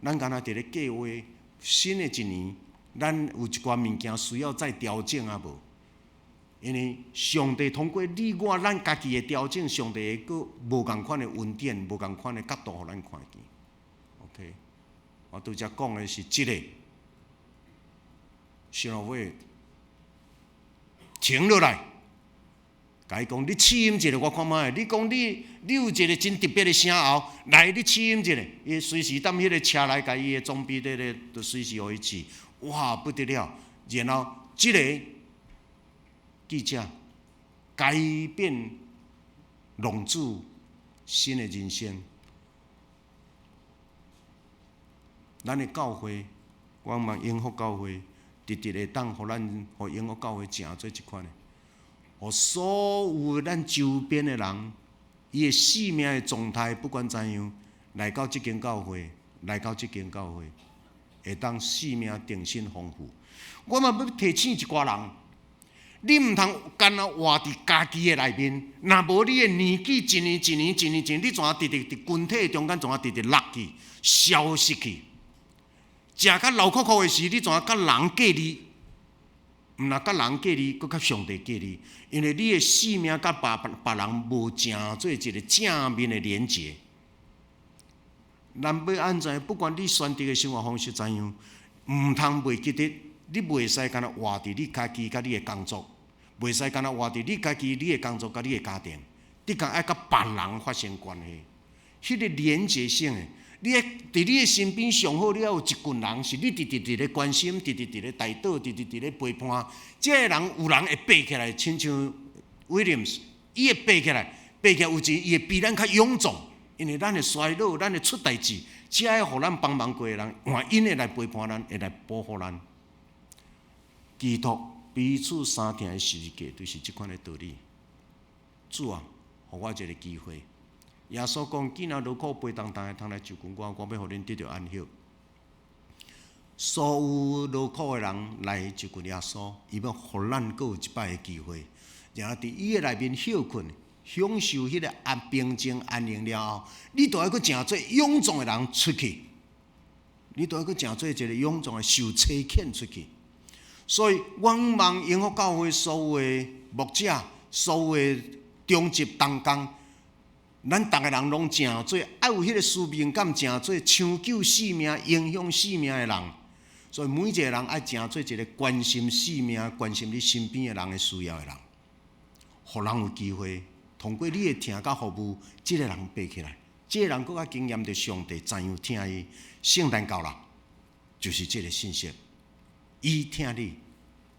咱敢若佇咧計劃新的一年，咱有一寡物件需要再調整啊無？因為上帝通過你我咱家己的調整，上帝會閣無仝款的恩典，無仝款的角度，予咱看見。OK，我拄才講的是這個，想欲停落來。共伊講，你試音一下，我看覓。你講你你有一個真特別的聲喉，來，你試音一下。伊隨時踮彼个車內，共伊的裝備咧咧，就隨時予伊試。哇，不得了！然後這个記者改變浪子新的人生。咱的教會，我望永福教會，直直會當予咱，予永福教會成做這款的。予所有咱周邊的人，伊的生命的狀態不管怎樣，來到這間教會，來到這間教會，會當生命重新豐富。我嘛欲提醒一寡人，你毋通干焦活佇家己的內面，若無你的年紀一年一年一年一年，你怎啊直直佇群體中間怎啊直直落去、消失去？食較流酷酷的時，你怎啊佮人隔離？毋若佮人隔離，閣佮上帝隔離，因為你的性命佮別別人無成做一個正面的連結。咱欲按怎？不管你選擇的生活方式怎樣，毋通袂記得，你袂使干焦活佇你家己佮你的工作，袂使干焦活佇你家己、你的工作佮你的家庭，你共愛佮別人發生關係，彼個連結性的，你愛佇你的身邊上好，你愛有一群人是你直直佇咧關心，直直佇咧代禱，直直佇咧陪伴。這个人有人會爬起來，親像 Williams，伊會爬起來，爬起來有時伊會比咱較勇壯，因為咱會衰老，咱會出代誌，這个予咱幫忙過的人，換𪜶會來陪伴咱，會來保護咱。基督彼此相疼的十字架，就是這款的道理。主啊，予我一個機會。耶穌講：囝仔勞苦背重擔的，通來就近我，我欲予恁得著安息。所有勞苦的人來就近耶穌，伊欲予咱閣有一擺的機會，然後佇伊的內面歇睏，享受彼個安平靜安寧了後，你就愛閣成做勇壯的人出去，你就愛閣成做一個勇壯的受差遣出去。所以，阮望榮福教會所有的牧者、所有的長執同工，咱逐个人攏成做愛有彼個使命感，成做搶救性命、影響性命的人。所以，每一個人愛成做一個關心性命、關心你身邊的人的需要的人，予人有機會通過你的疼佮服務，這個人爬起來，這個人閣較經驗著上帝怎樣疼伊。聖誕到啦，就是這個信息。伊疼你，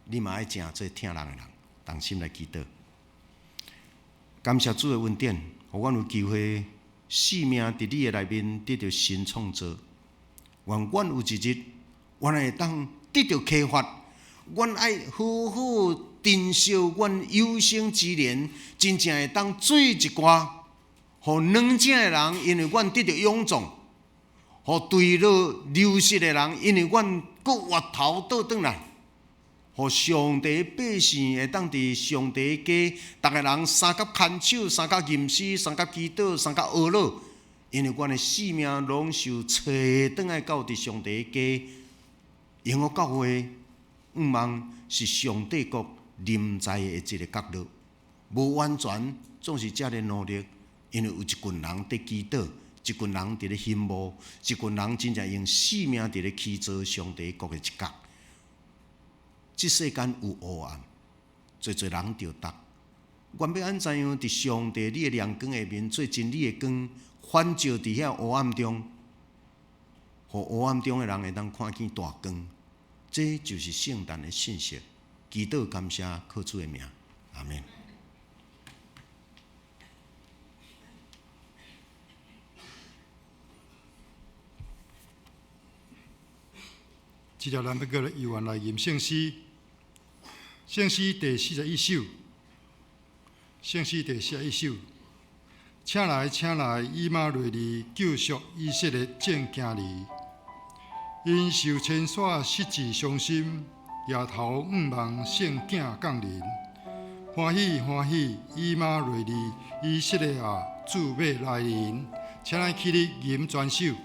你嘛愛成做疼人的人，同心來祈禱。感謝主的恩典，予阮有機會生命佇你的內面得著新創造。願阮有一日，阮會當得著啟發，阮愛好好珍惜阮有生之年，真正會當做一寡，予軟正的人，因為阮得著勇壯；予墜落流失的人，因為阮閣活頭倒轉來。予上帝百姓會當佇上帝家，逐个人相佮牽手，相佮吟詩，相佮祈禱，相佮哀禱，因為阮的性命攏受揣轉來到佇上帝家，榮福教會向望是上帝國臨在的一個角落，無完全總是遮爾努力，因為有一群人佇祈禱，一群人佇咧興慕，一群人真正用性命佇咧起造上帝國的一角。這世間有黑暗，濟濟人著毒。阮欲按怎樣佇上帝你的亮光下面做真理的光，反照佇遐黑暗中，予黑暗中的人會當看見大光。這就是聖誕的信息。祈禱感謝靠主的名，阿們。接著咱欲閣猶原來吟聖詩，聖詩第四十一首，聖詩第四十一首，請來，請來，以馬內利，救贖以色列眾囝兒，𪜶受千徙，失志傷心，抬頭向望聖囝降臨，歡喜歡喜，以馬內利，以色列啊，主欲來臨，請咱起立吟全首。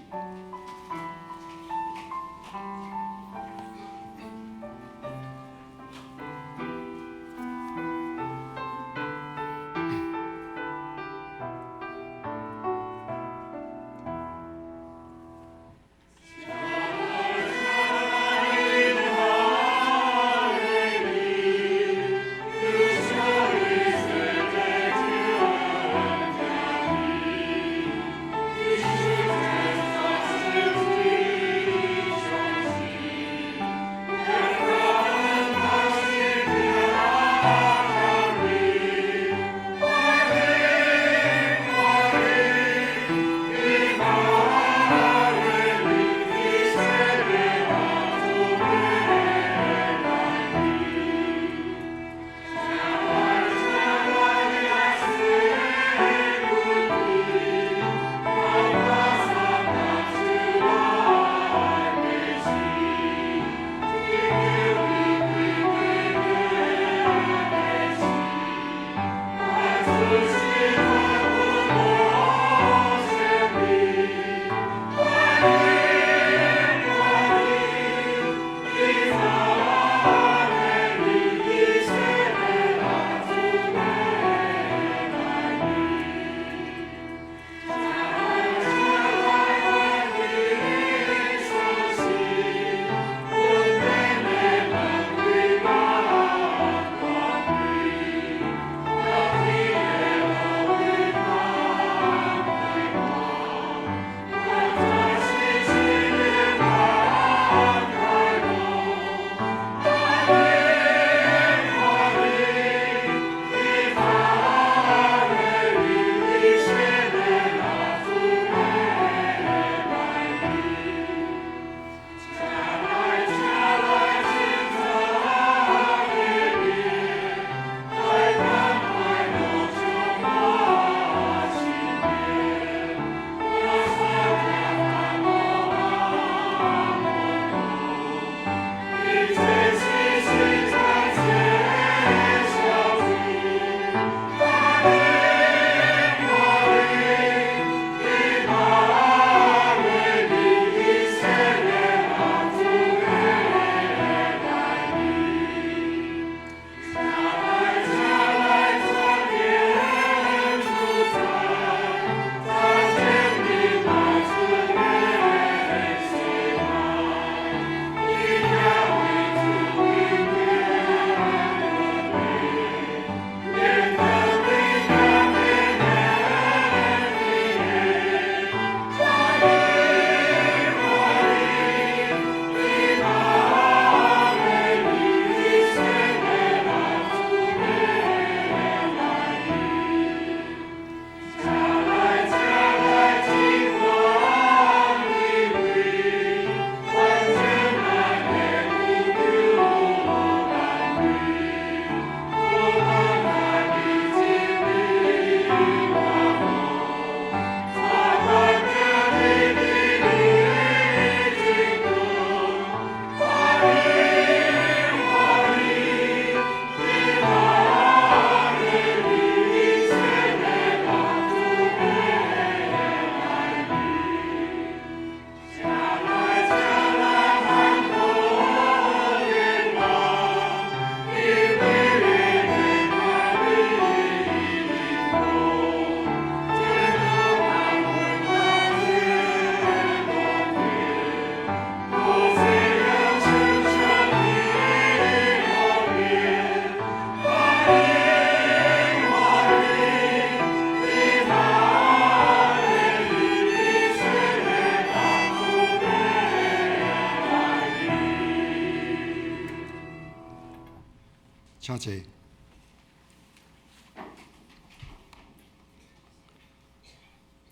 請坐。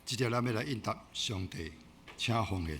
這節咱欲來應答上帝，請奉獻。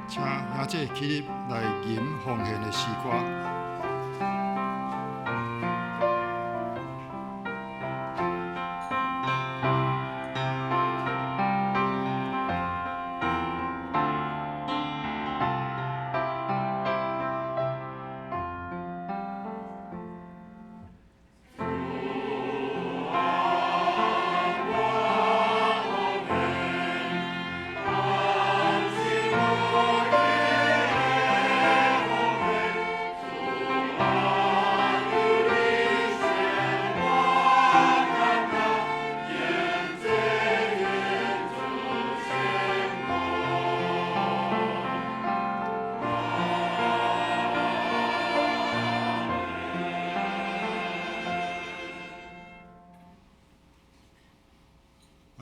請兄姐起立來吟奉獻的詩歌。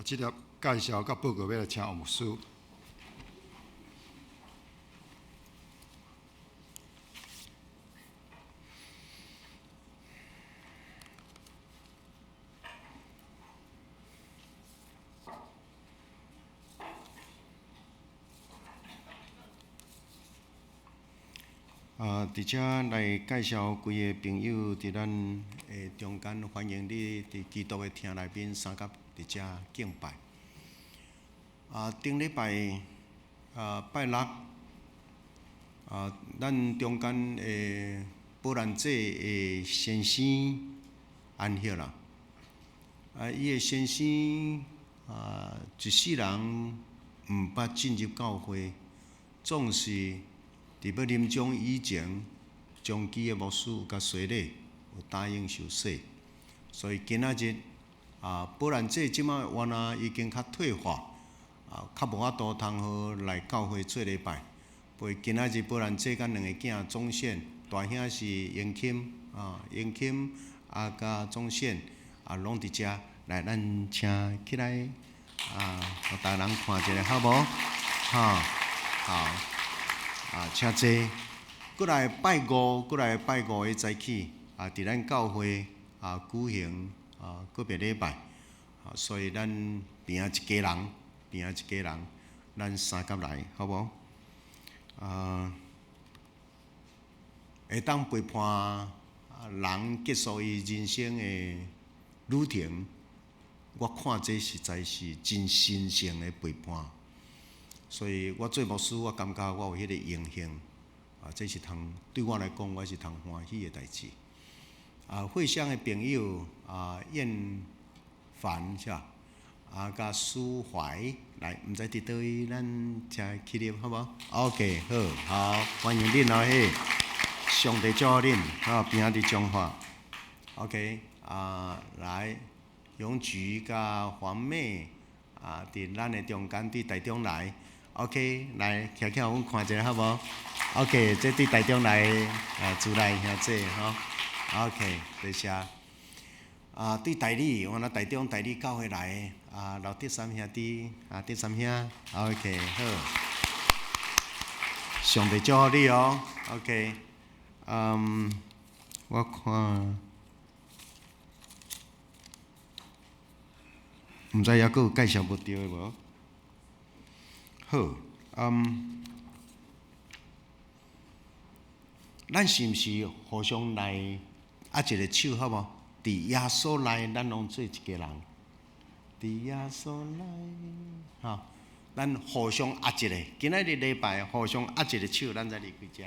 這粒介紹佮報告欲來請王牧師。啊，佇遮來介紹幾個朋友佇咱的中間，歡迎你佇基督的廳內面相佮佇遮敬拜。啊，頂禮拜啊拜六啊，咱中間的寶蘭姐的先生安息啦。啊，伊的先生啊，一世人毋捌進入教會，總是佇欲臨終以前，長期的牧師有共洗禮，有答應受洗，所以今仔日啊，寶蘭姐這擺原來已經較退化，啊，較無法度通好來教會做禮拜。不過今仔日寶蘭姐佮兩個囝宗憲，大兄是英钦啊，英钦啊佮宗憲啊，攏佇遮來，咱請起來啊，予逐人看一下好無？吼，好。啊，請坐。閣來拜五，閣來拜五的早起，啊，佇咱教會啊舉行啊告別禮拜。啊，所以咱邊仔一家人，邊仔一家人，咱相佮來，好無？啊，會當陪伴人結束伊人生的旅程，我看這實在是真神聖的陪伴。所以我做牧師，我感覺我有彼個榮幸，啊，這是通對我來講，我是通歡喜的代誌。啊，惠鄉的朋友啊，燕凡是吧？啊，佮舒懷來，毋知佇佗位，咱請起立好無？OK，好，好，歡迎恁哦嘿。是，上帝祝福恁，啊，平安佇彰化。OK，啊，來，永菊佮黃妹啊，佇咱的中間，對台中來。OK，來，徛起來，阮看一下好無？OK，這對台中來的啊，主內兄姊吼。OK，多謝。啊，對大里，原來台中大里教會來的啊，劉德三兄弟，啊，德三兄，OK，好。上帝祝福你哦，OK。嗯，我看，毋知猶閣有介紹無著的無？好，嗯，咱是毋是互相來握一個手好無？佇耶穌內，咱攏做一家人。佇耶穌內，吼，咱互相握一下。今仔日禮拜互相握一個手，咱才離開遮。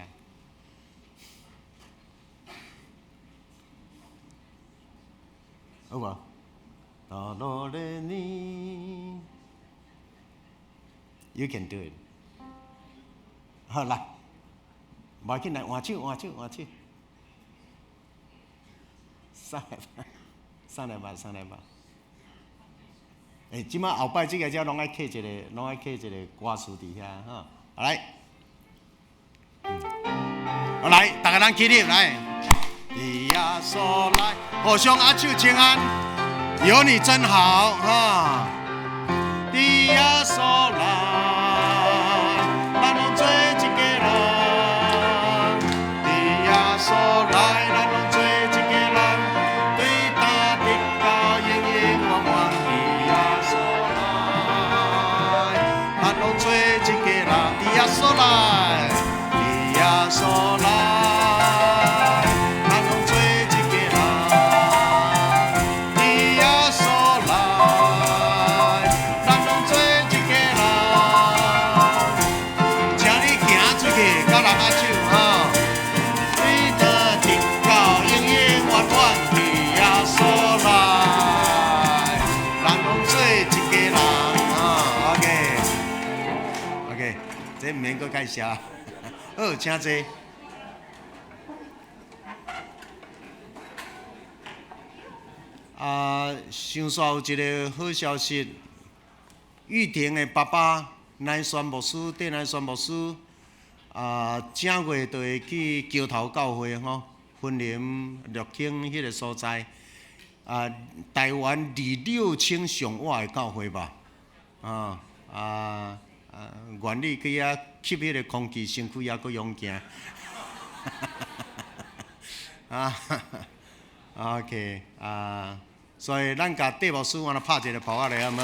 好無？哆囉來咪，You can do it。好來，無要緊，來換手，換手，換手。上來吧，上來吧，上來吧。欸，這擺後擺這个遮攏愛刻一個，攏愛刻一個歌詞佇遐吼。來，好來，逐个人起立來。耶穌來，互相握手請安，有你真好哈。耶穌來，咱攏做一家人。耶穌來，咱攏做一家人，對今直到永永遠遠。耶穌來，咱攏做一家人。耶穌來，耶穌來。這毋免閣介紹，好，請坐。啊，上煞有一个好消息，玉婷的爸爸乃宣牧師，鄭乃宣牧師，啊，正月就會去橋頭教會吼，雲林樂興彼个所在，啊，台灣2600上倚的教會吧，啊啊。啊，願意去遐吸彼个空氣，身軀猶閣勇健。啊，OK，啊，所以咱共戴牧師，我來拍一个噗仔咧，好無？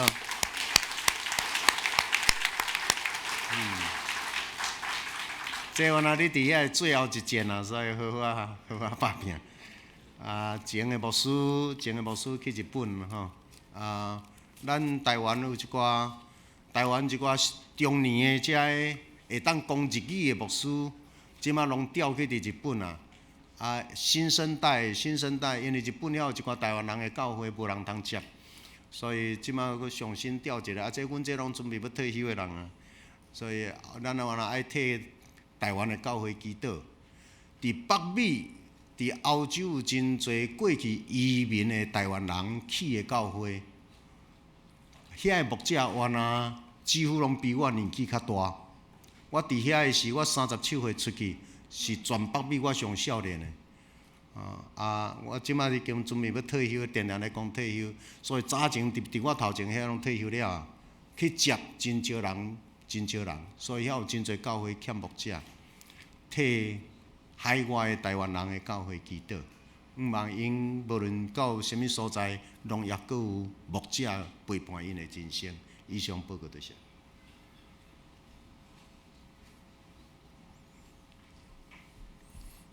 嗯，這原來你佇遐最後一戰啊，所以好好啊，好好拍拼。啊，前个牧師，前个牧師去日本吼，啊，咱台灣有一寡。台灣一寡中年的遮个會當講日語的牧師，這馬攏調去佇日本啊！啊，新生代，新生代，因為日本遐有一寡台灣人的教會無人通接，所以這馬閣重新調一个。啊，這阮這攏準備欲退休的人啊，所以咱原來愛替台灣的教會祈禱。佇北美、佇歐洲有真濟過去移民的台灣人起的教會。遐个牧者原來幾乎攏比我年紀較大。我佇遐的時，我37歲出去，是全北美我上少年的。啊，我這擺已經準備欲退休，定定咧講退休，所以早前佇我頭前遐攏退休了，去接真少人，真少人，所以遐有真濟教會欠牧者，替海外的台灣人的教會祈禱。毋望𪜶無論到啥物所在，攏猶閣有牧者陪伴𪜶的人生。以上報告就是。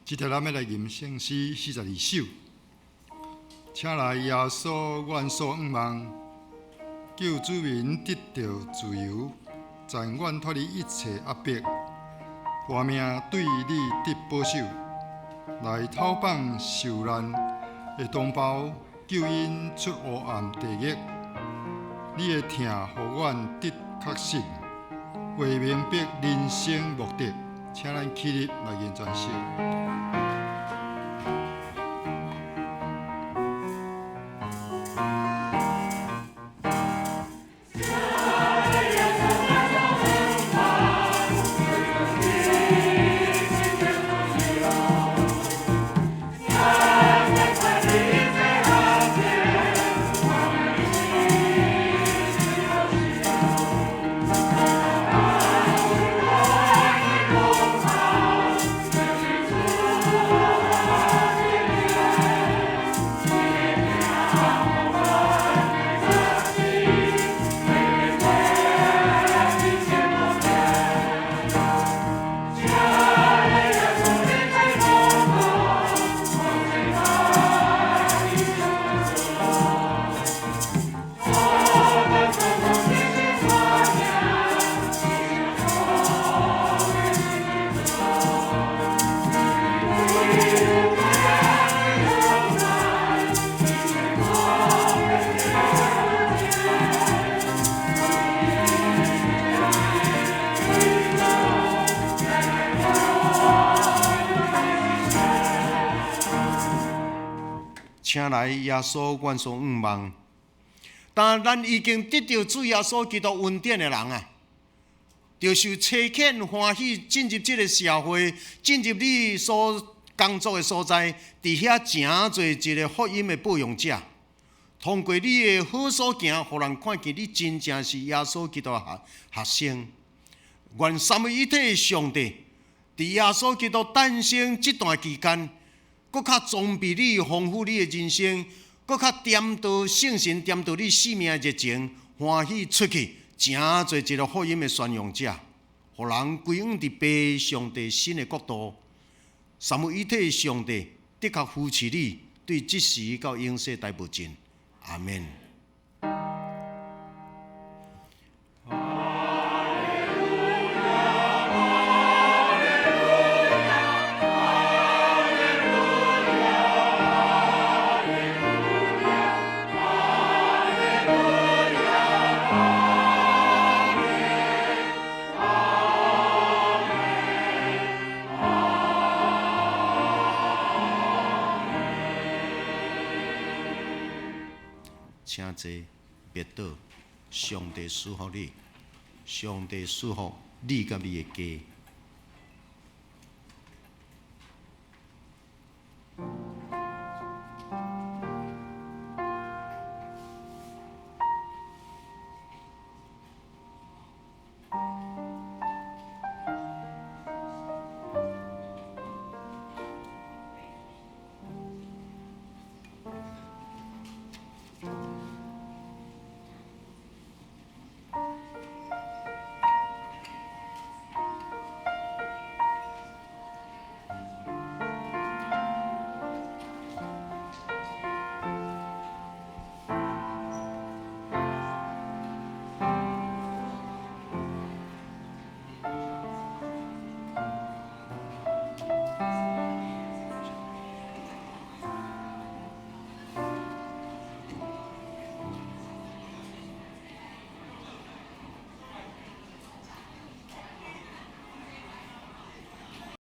這條咱欲來吟聖詩42首，請來耶穌，阮所向望，救主民得著自由，贈阮脫離一切壓迫，活命對你得保守。來討放受難的同胞，救𪜶出黑暗地獄。你的疼予阮得確信，為明白人生目的，請咱起立來認全首。請來耶穌，阮所向望。但咱已經得著主耶穌基督恩典的人啊，著受差遣歡喜進入這个社會，進入你所工作的所在，佇遐成做一个福音的報揚者。通過你的好所行，予人看見你真正是耶穌基督的學生。願三位一體的上帝，佇耶穌基督誕生這段期間，閣較裝備你、豐富你的人生，閣較點著聖神點著你生命的熱情，歡喜出去，成做一个福音的宣揚者，予人歸向佇父上帝新的國度。三位一體的上帝的確扶持你，對這時到永世代無盡。阿們。請坐，別倒，上帝賜福你，上帝賜福你佮你的家。